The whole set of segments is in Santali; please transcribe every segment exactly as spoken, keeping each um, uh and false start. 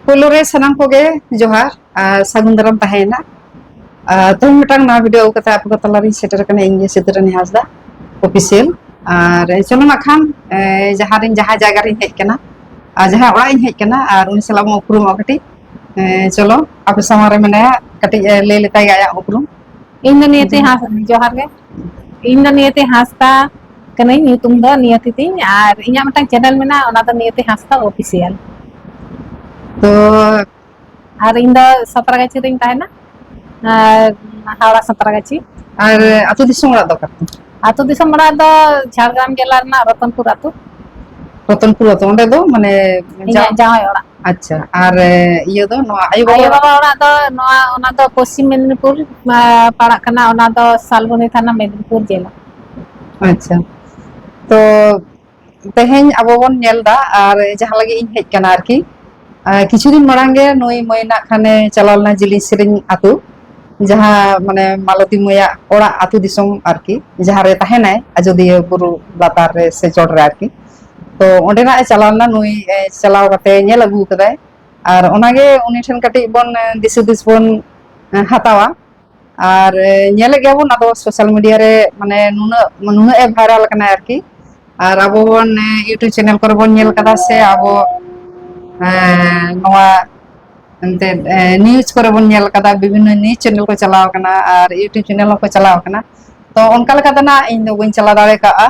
ᱯᱳᱭᱞᱳ ᱨᱮ ᱥᱟᱱᱟᱢ ᱠᱚᱜᱮ ᱡᱚᱦᱟᱨ ᱟᱨ ᱥᱟᱹᱜᱩᱱ ᱫᱟᱨᱟᱢ ᱛᱟᱦᱮᱸᱭᱮᱱᱟ᱾ ᱟᱨ ᱛᱮᱦᱮᱧ ᱢᱤᱫᱴᱟᱝ ᱱᱟᱣᱟ ᱵᱷᱤᱰᱤᱭᱳ ᱟᱹᱜᱩ ᱠᱟᱛᱮ ᱟᱯᱮ ᱠᱚ ᱛᱟᱞᱟᱨᱤᱧ ᱥᱮᱴᱮᱨ ᱟᱠᱟᱱᱟ, ᱤᱧ ᱜᱮ ᱥᱤᱛᱟᱹᱨᱟᱹᱱᱤ ᱦᱟᱸᱥᱫᱟ ᱚᱯᱷᱤᱥᱤᱭᱟᱞ᱾ ᱟᱨ ᱪᱚᱞᱚ ᱱᱟᱜ ᱠᱷᱟᱱ, ᱮ, ᱡᱟᱦᱟᱸ ᱨᱤᱧ, ᱡᱟᱦᱟᱸ ᱡᱟᱭᱜᱟ ᱨᱤᱧ ᱦᱮᱡ ᱟᱠᱟᱱᱟ ᱟᱨ ᱡᱟᱦᱟᱸ ᱚᱲᱟᱜ ᱤᱧ ᱦᱮᱡ ᱟᱠᱟᱱᱟ ᱟᱨ ᱩᱱᱤ ᱥᱟᱞᱟᱜ ᱵᱚᱱ ᱩᱯᱨᱩᱢᱚᱜᱼᱟ ᱠᱟᱹᱴᱤᱡ᱾ ᱮ, ᱪᱚᱞᱚ, ᱟᱯᱮ ᱥᱟᱢᱟᱝ ᱨᱮ ᱢᱮᱱᱟᱭᱟ, ᱠᱟᱹᱴᱤᱡ, ᱮ, ᱞᱟᱹᱭ ᱞᱮᱛᱟᱭ ᱜᱮ ᱟᱭᱟᱜ ᱩᱯᱨᱩᱢ᱾ ᱤᱧ ᱫᱚ ᱱᱤᱭᱟᱹᱛᱤ ᱦᱟᱸᱥ-, ᱡᱚᱦᱟᱨ ᱜᱮ᱾ ᱤᱧ ᱫᱚ ᱱᱤᱭᱟᱹᱛᱤ ᱦᱟᱸᱥᱫᱟ ᱠᱟᱹᱱᱟᱹᱧ, ᱧᱩᱛᱩᱢ ᱫᱚ ᱱᱤᱭᱟᱹᱛᱤ ᱛᱤᱧ, ᱟᱨ ᱤᱧᱟᱹᱜ ᱢᱤᱫᱴᱟᱝ ᱪᱮᱱᱮᱞ ᱢᱮᱱᱟᱜᱼᱟ, ᱚᱱᱟ ᱫᱚ ᱱᱤᱭᱟᱹᱛᱤ ᱦᱟᱸᱥᱫᱟ ᱚᱯᱷᱤᱥᱤᱭᱟᱞ᱾ ᱛᱚ, ᱟᱨ ᱤᱧ ᱫᱚ ᱥᱟᱸᱛᱨᱟᱜᱟᱪᱷᱤ ᱨᱤᱧ ᱛᱟᱦᱮᱱᱟ, ᱟᱨ ᱦᱟᱣᱲᱟ ᱥᱟᱸᱛᱨᱟᱜᱟᱪᱷᱤ᱾ ᱟᱨ ᱟᱹᱛᱩ ᱫᱤᱥᱚᱢ ᱚᱲᱟᱜ ᱫᱚ ᱚᱠᱟ ᱨᱮ? ᱟᱹᱛᱩ ᱫᱤᱥᱚᱢ ᱚᱲᱟᱜ ᱫᱚ ᱡᱷᱟᱲᱜᱨᱟᱢ ᱡᱮᱞᱟ ᱨᱮᱱᱟᱜ ᱨᱚᱛᱚᱱᱯᱩᱨ ᱟᱹᱛᱩ᱾ ᱨᱚᱛᱚᱱᱯᱩᱨ ᱟᱹᱛᱩ, ᱚᱸᱰᱮ ᱫᱚ ᱢᱟᱱᱮ ᱤᱧᱟᱹᱜ ᱡᱟᱶ-, ᱡᱟᱶᱟᱭ ᱚᱲᱟᱜ᱾ ᱟᱪᱪᱷᱟ, ᱟᱨ, ᱮ, ᱤᱭᱟᱹ ᱫᱚ ᱱᱚᱣᱟ ᱟᱭᱳ ᱵᱟᱵᱟ ᱟᱭᱳ ᱚᱲᱟᱜ? ᱵᱟᱵᱟ ᱚᱲᱟᱜ ᱫᱚ ᱱᱚᱣᱟ, ᱚᱱᱟ ᱫᱚ ᱯᱚᱥᱪᱤᱢ ᱢᱮᱫᱽᱱᱤᱯᱩᱨ, ᱟ, ᱯᱟᱲᱟᱜ ᱠᱟᱱᱟ, ᱚᱱᱟ ᱫᱚ ᱥᱟᱞᱵᱚᱱᱤ ᱛᱷᱟᱱᱟ, ᱢᱮᱫᱽᱱᱤᱯᱩᱨ ᱡᱮᱞᱟ᱾ ᱟᱪᱪᱷᱟ, ᱛᱚ ᱛᱮᱦᱮᱧ ᱟᱵᱚ ᱵᱚᱱ ᱧᱮᱞ ᱮᱫᱟ, ᱟᱨ ᱡᱟᱦᱟᱸ ᱞᱟᱹᱜᱤᱫ ᱤᱧ ᱦᱮᱡ ᱟᱠᱟᱱᱟ ᱟᱨᱠᱤ, ᱟᱨ ᱠᱤᱪᱷᱩ ᱫᱤᱱ ᱢᱟᱲᱟᱝ ᱜᱮ ᱱᱩᱭ ᱢᱟᱹᱭ ᱱᱟᱜ ᱠᱷᱟᱱᱮ ᱪᱟᱞᱟᱣ ᱞᱮᱱᱟ ᱡᱤᱞᱤᱧ ᱥᱮᱨᱮᱧ ᱟᱹᱛᱩ, ᱡᱟᱦᱟᱸ ᱢᱟᱱᱮ ᱢᱟᱞᱚᱛᱤ ᱢᱟᱹᱭᱟᱜ ᱚᱲᱟᱜ ᱟᱹᱛᱩ ᱫᱤᱥᱚᱢ ᱟᱨᱠᱤ, ᱡᱟᱦᱟᱸ ᱨᱮ ᱛᱟᱦᱮᱱᱟᱭ ᱟᱡᱚᱫᱤᱭᱟᱹ ᱵᱩᱨᱩ ᱞᱟᱛᱟᱨ ᱨᱮ ᱥᱮ ᱪᱚᱴ ᱨᱮ ᱟᱨᱠᱤ᱾ ᱛᱚ ᱚᱸᱰᱮᱱᱟᱜ ᱮ ᱪᱟᱞᱟᱣ ᱞᱮᱱᱟ, ᱱᱩᱭ, ᱮ, ᱪᱟᱞᱟᱣ ᱠᱟᱛᱮ ᱧᱮᱞ ᱟᱹᱜᱩ ᱠᱟᱫᱟᱭ, ᱟᱨ ᱚᱱᱟᱜᱮ ᱩᱱᱤ ᱴᱷᱮᱱ ᱠᱟᱹᱴᱤᱡ ᱵᱚᱱ, ᱮ, ᱫᱤᱥ ᱦᱩᱫᱤᱥ ᱵᱚᱱ, ᱮ, ᱦᱟᱛᱟᱣᱟ᱾ ᱟᱨ, ᱮ, ᱧᱮᱞᱮᱫ ᱜᱮᱭᱟᱵᱚᱱ, ᱟᱫᱚ ᱥᱳᱥᱟᱞ ᱢᱤᱰᱤᱭᱟ ᱨᱮ ᱢᱟᱱᱮ ᱱᱩᱱᱟᱹᱜ, ᱱᱩᱱᱟᱹᱜ ᱮ ᱵᱷᱟᱭᱨᱟᱞ ᱠᱟᱱᱟ ᱟᱨᱠᱤ᱾ ᱟᱨ ᱟᱵᱚ ᱵᱚᱱ, ᱮ, YouTube ᱪᱮᱱᱮᱞ ᱠᱚᱨᱮ ᱵᱚᱱ ᱧᱮᱞ ᱠᱟᱫᱟ ᱥᱮ ᱟᱵᱚ, ᱮ, ᱱᱚᱣᱟ ᱮᱱᱛᱮᱫ, ᱮ, ᱱᱤᱭᱩᱡᱽ ᱠᱚᱨᱮ ᱵᱚᱱ ᱧᱮᱞ ᱠᱟᱫᱟ, ᱵᱤᱵᱷᱤᱱᱱᱚ ᱱᱤᱭᱩᱡᱽ ᱪᱮᱱᱮᱞ ᱠᱚ ᱪᱟᱞᱟᱣ ᱠᱟᱱᱟ ᱟᱨ YouTube ᱪᱮᱱᱮᱞ ᱦᱚᱸᱠᱚ ᱪᱟᱞᱟᱣ ᱠᱟᱱᱟ᱾ ᱛᱚ ᱚᱱᱠᱟ ᱞᱮᱠᱟᱛᱮ ᱱᱟᱜ ᱤᱧ ᱫᱚ ᱵᱟᱹᱧ ᱪᱟᱞᱟᱣ ᱫᱟᱲᱮ ᱠᱟᱜᱼᱟ᱾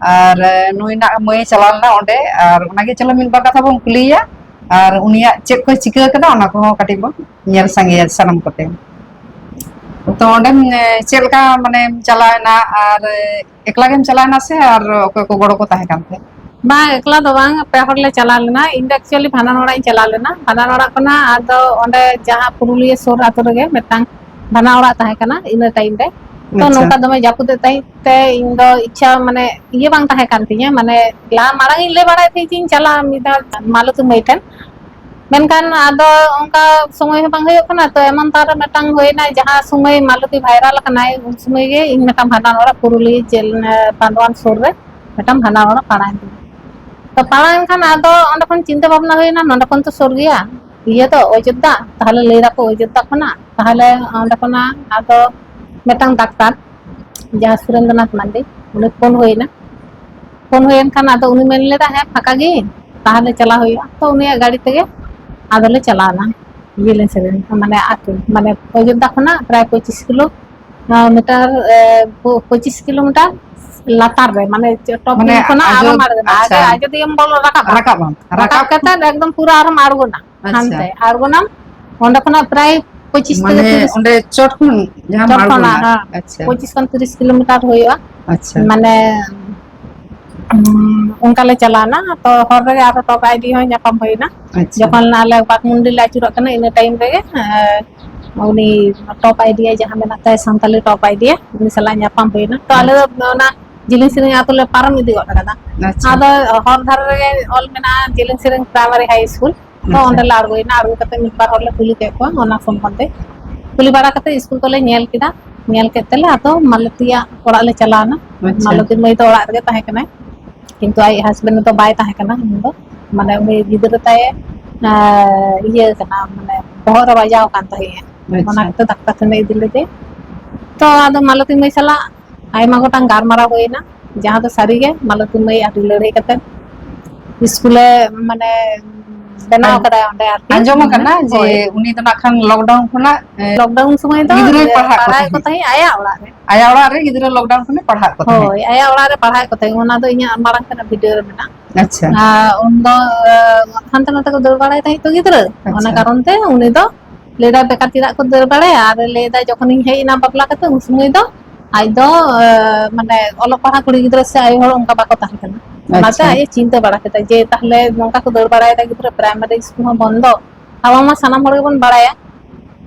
ᱟᱨ, ᱮ, ᱱᱩᱭ ᱱᱟᱜ ᱢᱟᱹᱭ ᱮ ᱪᱟᱞᱟᱣ ᱞᱮᱱᱟ ᱚᱸᱰᱮ, ᱟᱨ ᱚᱱᱟᱜᱮ ᱪᱚᱞᱚ ᱢᱤᱫ ᱵᱟᱨ ᱠᱟᱛᱷᱟ ᱵᱚᱱ ᱠᱩᱞᱤᱭᱮᱭᱟ᱾ ᱟᱨ ᱩᱱᱤᱭᱟᱜ ᱪᱮᱫ ᱠᱚᱭ ᱪᱤᱠᱟᱹ ᱠᱟᱫᱟ ᱚᱱᱟ ᱠᱚᱦᱚᱸ ᱠᱟᱹᱴᱤᱡ ᱵᱚᱱ ᱧᱮᱞ ᱥᱟᱸᱜᱮᱭᱟ ᱥᱟᱱᱟᱢ ᱠᱚᱛᱮ᱾ ᱛᱚ ᱚᱸᱰᱮᱢ, ᱮ, ᱪᱮᱫ ᱞᱮᱠᱟ ᱢᱟᱱᱮᱢ ᱪᱟᱞᱟᱣ ᱮᱱᱟ ᱟᱨ, ᱮ, ᱮᱠᱞᱟ ᱜᱮᱢ ᱪᱟᱞᱟᱣ ᱮᱱᱟ ᱥᱮ ᱟᱨ ᱚᱠᱚᱭ ᱠᱚ ᱜᱚᱲᱚ ᱠᱚ ᱛᱟᱦᱮᱸ ᱠᱟᱱ ᱛᱮ? ᱵᱟᱝ, ᱮᱠᱞᱟ ᱫᱚ ᱵᱟᱝ, ᱯᱮ ᱦᱚᱲ ᱞᱮ ᱪᱟᱞᱟᱣ ᱞᱮᱱᱟ᱾ ᱤᱧ ᱫᱚ actually ᱵᱷᱟᱸᱰᱟᱱ ᱚᱲᱟᱜ ᱤᱧ ᱪᱟᱞᱟᱣ ᱞᱮᱱᱟ᱾ ᱵᱷᱟᱸᱰᱟᱱ ᱚᱲᱟᱜ ᱠᱷᱚᱱᱟᱜ ᱟᱫᱚ ᱚᱸᱰᱮ ᱡᱟᱦᱟᱸ ᱯᱩᱨᱩᱞᱤᱭᱟᱹ ᱥᱩᱨ ᱟᱛᱳ ᱨᱮᱜᱮ ᱢᱤᱫᱴᱟᱝ ᱵᱷᱟᱸᱰᱟᱱ ᱚᱲᱟᱜ ᱛᱟᱦᱮᱸ ᱠᱟᱱᱟ ᱤᱱᱟᱹ ᱴᱟᱭᱤᱢ ᱨᱮ᱾ ᱛᱚ ᱟᱪᱪᱷᱟ᱾ ᱱᱚᱝᱠᱟ ᱫᱚᱢᱮ ᱡᱟᱹᱯᱩᱫ ᱮᱫ ᱛᱟᱦᱮᱸᱫ ᱛᱮ ᱤᱧ ᱫᱚ ᱤᱪᱪᱷᱟ ᱢᱟᱱᱮ ᱤᱭᱟᱹ ᱵᱟᱝ ᱛᱟᱦᱮᱸ ᱠᱟᱱ ᱛᱤᱧᱟᱹ, ᱢᱟᱱᱮ ᱞᱟᱦᱟ ᱢᱟᱲᱟᱝ ᱤᱧ ᱞᱟᱹᱭ ᱵᱟᱲᱟᱭᱮᱫ ᱛᱟᱦᱮᱸᱫ ᱡᱮᱧ ᱪᱟᱞᱟᱜᱼᱟ ᱢᱤᱫ ᱫᱷᱟᱣ ᱢᱟᱞᱚᱛᱤ ᱢᱟᱹᱭ ᱴᱷᱮᱱ, ᱢᱮᱱᱠᱷᱟᱱ ᱟᱫᱚ ᱚᱱᱠᱟ ᱥᱚᱢᱚᱭ ᱦᱚᱸ ᱵᱟᱝ ᱦᱩᱭᱩᱜ ᱠᱟᱱᱟ᱾ ᱛᱚ ᱮᱢᱚᱱ ᱛᱟᱨ ᱢᱤᱫᱴᱟᱝ ᱦᱩᱭᱱᱟ, ᱡᱟᱦᱟᱸ ᱥᱚᱢᱚᱭ ᱢᱟᱞᱚᱛᱤ ᱵᱷᱟᱭᱨᱟᱞ ᱟᱠᱟᱱᱟᱭ ᱩᱱ ᱥᱚᱢᱚᱭ ᱜᱮ ᱤᱧ ᱢᱤᱫᱴᱟᱝ ᱵᱷᱟᱸᱰᱟᱱ ᱚᱲᱟᱜ ᱯᱩᱨᱩᱞᱤᱭᱟᱹ ᱡᱮᱞ-, ᱯᱟᱱᱰᱣᱟᱱ ᱥᱩᱨ ᱨᱮ ᱢᱤᱫᱴᱟᱝ ᱵᱷᱟᱸᱰᱟᱱ ᱚᱲᱟᱜ ᱯᱟᱲᱟᱣᱮᱱ ᱛᱤᱧᱟ᱾ ᱛᱚ ᱯᱟᱲᱟᱣᱮᱱ ᱠᱷᱟᱱ ᱟᱫᱚ ᱚᱸᱰᱮ ᱠᱷᱚᱱ ᱪᱤᱱᱛᱟᱹ ᱵᱷᱟᱵᱽᱱᱟ ᱦᱩᱭᱱᱟ ᱱᱚᱸᱰᱮ ᱠᱷᱚᱱ ᱛᱚ ᱥᱩᱨ ᱜᱮᱭᱟ, ᱤᱭᱟᱹ ᱫᱚ ᱚᱡᱳᱫᱽᱫᱷᱟ, ᱛᱟᱦᱚᱞᱮ ᱞᱟᱹᱭ ᱫᱟᱠᱚ ᱚᱡᱳᱫᱽᱫᱷᱟ ᱠᱷᱚᱱᱟᱜ, ᱛᱟᱦᱚᱞᱮ ᱚᱸᱰᱮ ᱠᱷᱚᱱᱟᱜ ᱟᱫᱚ ᱢᱤᱫᱴᱟᱝ ᱰᱟᱠᱛᱟᱨ ᱡᱟᱦᱟᱸ ᱥᱩᱨᱮᱱᱫᱨᱚᱱᱟᱛᱷ ᱢᱟᱱᱰᱤ, ᱩᱱᱤ ᱯᱷᱳᱱ ᱦᱩᱭᱱᱟ᱾ ᱯᱷᱳᱱ ᱦᱩᱭᱮᱱ ᱠᱷᱟᱱ ᱟᱫᱚ ᱩᱱᱤ ᱢᱮᱱ ᱞᱮᱫᱟ, "ᱦᱮᱸ, ᱯᱷᱟᱸᱠᱟ ᱜᱮ, ᱛᱟᱦᱚᱞᱮ ᱪᱟᱞᱟᱣ ᱦᱩᱭᱩᱜᱼᱟ᱾" ᱛᱚ ᱩᱱᱤᱭᱟᱜ ᱜᱟᱹᱰᱤ ᱛᱮᱜᱮ ᱟᱫᱚᱞᱮ ᱪᱟᱞᱟᱣᱱᱟ ᱡᱤᱞᱤᱧ ᱥᱮᱨᱮᱧ, ᱢᱟᱱᱮ ᱟᱹᱛᱩ, ᱢᱟᱱᱮ ᱚᱡᱳᱫᱽᱫᱷᱟ ᱠᱷᱚᱱᱟᱜ ᱯᱨᱟᱭ ᱯᱚᱸᱪᱤᱥ ᱠᱤᱞᱳ ᱢᱤᱴᱟᱨ, ᱮ, ᱯᱚ-, ᱯᱚᱸᱪᱤᱥ ᱠᱤᱞᱳᱢᱤᱴᱟᱨ ᱞᱟᱛᱟᱨ ᱨᱮ, ᱢᱟᱱᱮ ᱪᱮ-, top ᱢᱟᱱᱮ ᱦᱤᱞ ᱠᱷᱚᱱᱟᱜ ᱟᱨᱦᱚᱢ ᱟᱡᱚᱫ-, ᱟᱬᱜᱚᱱᱟ᱾ ᱟᱪᱪᱷᱟ᱾ ᱟᱡᱚᱫᱤᱭᱟᱹᱢ ᱵᱚᱞᱚ ᱨᱟᱠᱟᱵᱟ᱾ ᱨᱟᱠᱟᱵᱟᱢ, ᱨᱟᱠᱟᱵ ᱨᱟᱠᱟᱵ ᱠᱟᱛᱮ ᱮᱠᱫᱚᱢ ᱯᱩᱨᱟᱹ ᱟᱨᱦᱚᱢ ᱟᱬᱜᱚᱱᱟ᱾ ᱟᱪᱪᱷᱟ᱾ ᱦᱟᱱᱛᱮ ᱟᱬᱜᱚᱱᱟᱢ, ᱚᱸᱰᱮ ᱠᱷᱚᱱᱟᱜ ᱯᱨᱟᱭ ᱯᱚᱸᱪᱤᱥ ᱢᱟᱱᱮ ᱛᱤᱨᱤᱥ ᱚᱸᱰᱮ ᱪᱚᱴ ᱠᱷᱚᱱ ᱡᱟᱦᱟᱸᱢ ᱪᱚᱴ ᱠᱷᱚᱱᱟᱜ, ᱟᱬᱜᱚᱱᱟ? ᱦᱮᱸ, ᱟᱪᱪᱷᱟ᱾ ᱯᱚᱸᱪᱤᱥ ᱠᱷᱚᱱ ᱛᱤᱨᱤᱥ ᱠᱤᱞᱳᱢᱤᱴᱟᱨ ᱦᱩᱭᱩᱜᱼᱟ᱾ ᱟᱪᱪᱷᱟ᱾ ᱢᱟᱱᱮ, ᱩᱸ, ᱚᱱᱠᱟ ᱞᱮ ᱪᱟᱞᱟᱣᱱᱟ᱾ ᱛᱚ, ᱦᱚᱨ ᱨᱮᱜᱮ ᱟᱨᱦᱚᱸ ᱴᱚᱯ ᱟᱭᱰᱤ ᱦᱚᱸ ᱧᱟᱯᱟᱢ ᱦᱩᱭᱱᱟ᱾ ᱟᱪᱪᱷᱟ᱾ ᱡᱚᱠᱷᱚᱱ ᱟᱞᱮ ᱵᱟᱜᱽᱢᱩᱱᱰᱤ ᱞᱮ ᱟᱹᱪᱩᱨᱚᱜ ᱠᱟᱱᱟ, ᱤᱱᱟᱹ ᱴᱟᱭᱤᱢ ᱨᱮᱜᱮ, ᱮᱸ, ᱩᱱᱤ ᱴᱚᱯ ᱟᱭᱰᱤᱭᱟ ᱡᱟᱦᱟᱸ ᱢᱮᱱᱟᱜ ᱛᱟᱭᱟ, ᱥᱟᱱᱛᱟᱞᱤ ᱴᱚᱯ ᱟᱭᱰᱤᱭᱟ, ᱩᱱᱤ ᱥᱟᱞᱟᱜ ᱧᱟᱯᱟᱢ ᱦᱩᱭᱱᱟ᱾ ᱛᱚ, ᱟᱞᱮ ᱫᱚ ᱟᱪᱪᱷᱟ᱾ ᱚᱱᱟ ᱡᱤᱞᱤᱧ ᱥᱮᱨᱮᱧ ᱟᱛᱳ ᱞᱮ ᱯᱟᱨᱚᱢ ᱤᱫᱤ ᱜᱚᱫ ᱠᱟᱫᱟ᱾ ᱟᱪᱪᱷᱟ᱾ ᱟᱫᱚ ᱦᱚᱨ ᱫᱷᱟᱨᱮ ᱨᱮᱜᱮ ᱚᱞ ᱢᱮᱱᱟᱜᱼᱟ ᱡᱤᱞᱤᱧ ᱥᱮᱨᱮᱧ ᱯᱨᱟᱭᱢᱟᱨᱤ ᱦᱟᱭ ᱥᱠᱩᱞ᱾ ᱛᱚ, ᱟᱪᱪᱷᱟ᱾ ᱚᱸᱰᱮ ᱞᱮ ᱟᱬᱜᱚᱭᱮᱱᱟ᱾ ᱟᱬᱜᱚ ᱠᱟᱛᱮ ᱢᱤᱫ ᱵᱟᱨ ᱦᱚᱲ ᱞᱮ ᱠᱩᱞᱤ ᱠᱮᱫ ᱠᱚᱣᱟ ᱚᱱᱟ ᱥᱚᱢᱵᱚᱱᱫᱷᱮ᱾ ᱠᱩᱞᱤ ᱵᱟᱲᱟ ᱠᱟᱛᱮ ᱥᱠᱩᱞ ᱠᱚᱞᱮ ᱧᱮᱞ ᱠᱮᱫᱟ᱾ ᱧᱮᱞ ᱠᱮᱫ ᱛᱮᱞᱮ ᱟᱫᱚ ᱢᱟᱞᱚᱛᱤᱭᱟᱜ ᱚᱲᱟᱜ ᱞᱮ ᱪᱟᱞᱟᱣᱮᱱᱟ᱾ ᱟᱪᱪᱷᱟ᱾ ᱢᱟᱞᱚᱛᱤ ᱢᱟᱹᱭ ᱫᱚ ᱚᱲᱟᱜ ᱨᱮᱜᱮ ᱛᱟᱦᱮᱸ ᱠᱟᱱᱟᱭ᱾ ᱠᱤᱱᱛᱩ ᱟᱡ ᱦᱟᱥᱵᱮᱱᱰ ᱫᱚ ᱵᱟᱭ ᱛᱟᱦᱮᱸ ᱠᱟᱱᱟ ᱩᱱ ᱫᱚ, ᱢᱟᱱᱮ ᱩᱱᱤ ᱜᱤᱫᱽᱨᱟᱹ ᱛᱟᱭ, ᱟᱸ, ᱤᱭᱟᱹ ᱠᱟᱱᱟ, ᱢᱟᱱᱮ ᱵᱚᱦᱚᱜ ᱨᱮ ᱵᱟᱡᱟᱣ ᱟᱠᱟᱱ ᱛᱟᱦᱮᱸᱜᱼᱟ᱾ ᱟᱪᱪᱷᱟ᱾ ᱚᱱᱟ ᱠᱷᱟᱹᱛᱤᱨ ᱰᱟᱠᱛᱟᱨ ᱴᱷᱮᱱ ᱞᱮ ᱤᱫᱤ ᱞᱮᱫᱮ᱾ ᱛᱚ ᱟᱫᱚ ᱢᱟᱞᱚᱛᱤ ᱢᱟᱹᱭ ᱥᱟᱞᱟᱜ ᱟᱭᱢᱟ ᱜᱚᱴᱟᱝ ᱜᱟᱞᱢᱟᱨᱟᱣ ᱦᱩᱭᱱᱟ, ᱡᱟᱦᱟᱸ ᱫᱚ ᱥᱟᱹᱨᱤᱜᱮ ᱢᱟᱞᱚᱛᱤ ᱢᱟᱹᱭ ᱟᱹᱰᱤ ᱞᱟᱹᱲᱦᱟᱹᱭ ᱠᱟᱛᱮ ᱥᱠᱩᱞᱮ, ᱢᱟᱱᱮ, ᱵᱮᱱᱟᱣ ᱟᱸᱡ-, ᱠᱟᱫᱟᱭ ᱚᱸᱰᱮ ᱟᱨᱠᱤ᱾ ᱟᱸᱡᱚᱢ ᱟᱠᱟᱱᱟ ᱡᱮ ᱦᱳᱭ᱾ ᱩᱱᱤ ᱫᱚ ᱱᱟᱜ ᱠᱷᱟᱱ lockdown ᱠᱷᱚᱱᱟᱜ, ᱮ, ᱞᱚᱠᱰᱟᱣᱩᱱ ᱥᱚᱢᱚᱭ ᱫᱚ ᱜᱤᱫᱽᱨᱟᱹᱭ ᱯᱟᱲᱦᱟᱜ ᱠᱚ ᱯᱟᱲᱦᱟᱣᱮᱫ ᱠᱚ ᱛᱟᱦᱮᱸᱫ᱾ ᱛᱟᱦᱮᱸᱫ ᱟᱭᱟᱜ ᱚᱲᱟᱜ ᱨᱮ᱾ ᱟᱭᱟᱜ ᱚᱲᱟᱜ ᱨᱮ ᱜᱤᱫᱽᱨᱟᱹ lockdown ᱠᱷᱚᱱᱮ ᱯᱟᱲᱦᱟᱜ ᱠᱚ ᱛᱟᱦᱮᱸᱫ᱾ ᱦᱳᱭ, ᱟᱭᱟᱜ ᱚᱲᱟᱜ ᱨᱮ ᱯᱟᱲᱦᱟᱣᱮᱫ ᱠᱚ ᱛᱟᱦᱮᱸᱫ᱾ ᱚᱱᱟ ᱫᱚ ᱤᱧᱟᱹᱜ ᱢᱟᱲᱟᱝ ᱛᱮᱱᱟᱜ video ᱨᱮ ᱢᱮᱱᱟᱜᱼᱟ᱾ ᱟᱪᱪᱷᱟ᱾ ᱟᱨ ᱩᱱᱫᱚ, ᱮ, ᱦᱟᱱᱛᱮ ᱱᱟᱛᱮ ᱠᱚ ᱫᱟᱹᱲ ᱵᱟᱲᱟᱭ ᱛᱟᱦᱮᱸᱫ ᱛᱚ ᱜᱤᱫᱽᱨᱟᱹ, ᱚᱱᱟ ᱟᱪᱪᱷᱟ᱾ ᱠᱟᱨᱚᱱ ᱛᱮ ᱩᱱᱤ ᱫᱚ ᱞᱟᱹᱭᱫᱟᱭ, "ᱵᱮᱠᱟᱨ ᱪᱮᱫᱟᱜ ᱠᱚ ᱫᱟᱹᱲ ᱵᱟᱲᱟᱭᱟ?" ᱟᱨ ᱞᱟᱹᱭᱫᱟᱭ, "ᱡᱚᱠᱷᱚᱱᱤᱧ ᱦᱮᱡ ᱮᱱᱟ ᱵᱟᱯᱞᱟ ᱠᱟᱛᱮ, ᱩᱱ ᱥᱚᱢᱚᱭ ᱫᱚ ᱟᱡ ᱫᱚ, ᱮ, ᱢᱟᱱᱮ ᱚᱞᱚᱜ ᱯᱟᱲᱦᱟᱜ ᱠᱩᱲᱤ ᱜᱤᱫᱽᱨᱟᱹ ᱥᱮ ᱟᱭᱳ ᱦᱚᱲ ᱚᱱᱠᱟ ᱵᱟᱠᱚ ᱛᱟᱦᱮᱸ ᱠᱟᱱᱟ᱾ ᱚᱱᱟᱛᱮ ᱟᱪᱪᱷᱟ᱾ ᱟᱡ ᱮ ᱪᱤᱱᱛᱟᱹ ᱵᱟᱲᱟ ᱠᱮᱫᱟ ᱡᱮ ᱛᱟᱦᱞᱮ ᱱᱚᱝᱠᱟ ᱠᱚ ᱫᱟᱹᱲ ᱵᱟᱲᱟᱭᱮᱫᱟ ᱜᱤᱫᱽᱨᱟᱹ, ᱯᱨᱟᱭᱢᱟᱨᱤ ᱥᱠᱩᱞ ᱦᱚᱸ ᱵᱚᱱᱫᱚ, ᱟᱵᱚ ᱢᱟ ᱥᱟᱱᱟᱢ ᱦᱚᱲ ᱜᱮᱵᱚᱱ ᱵᱟᱲᱟᱭᱟ,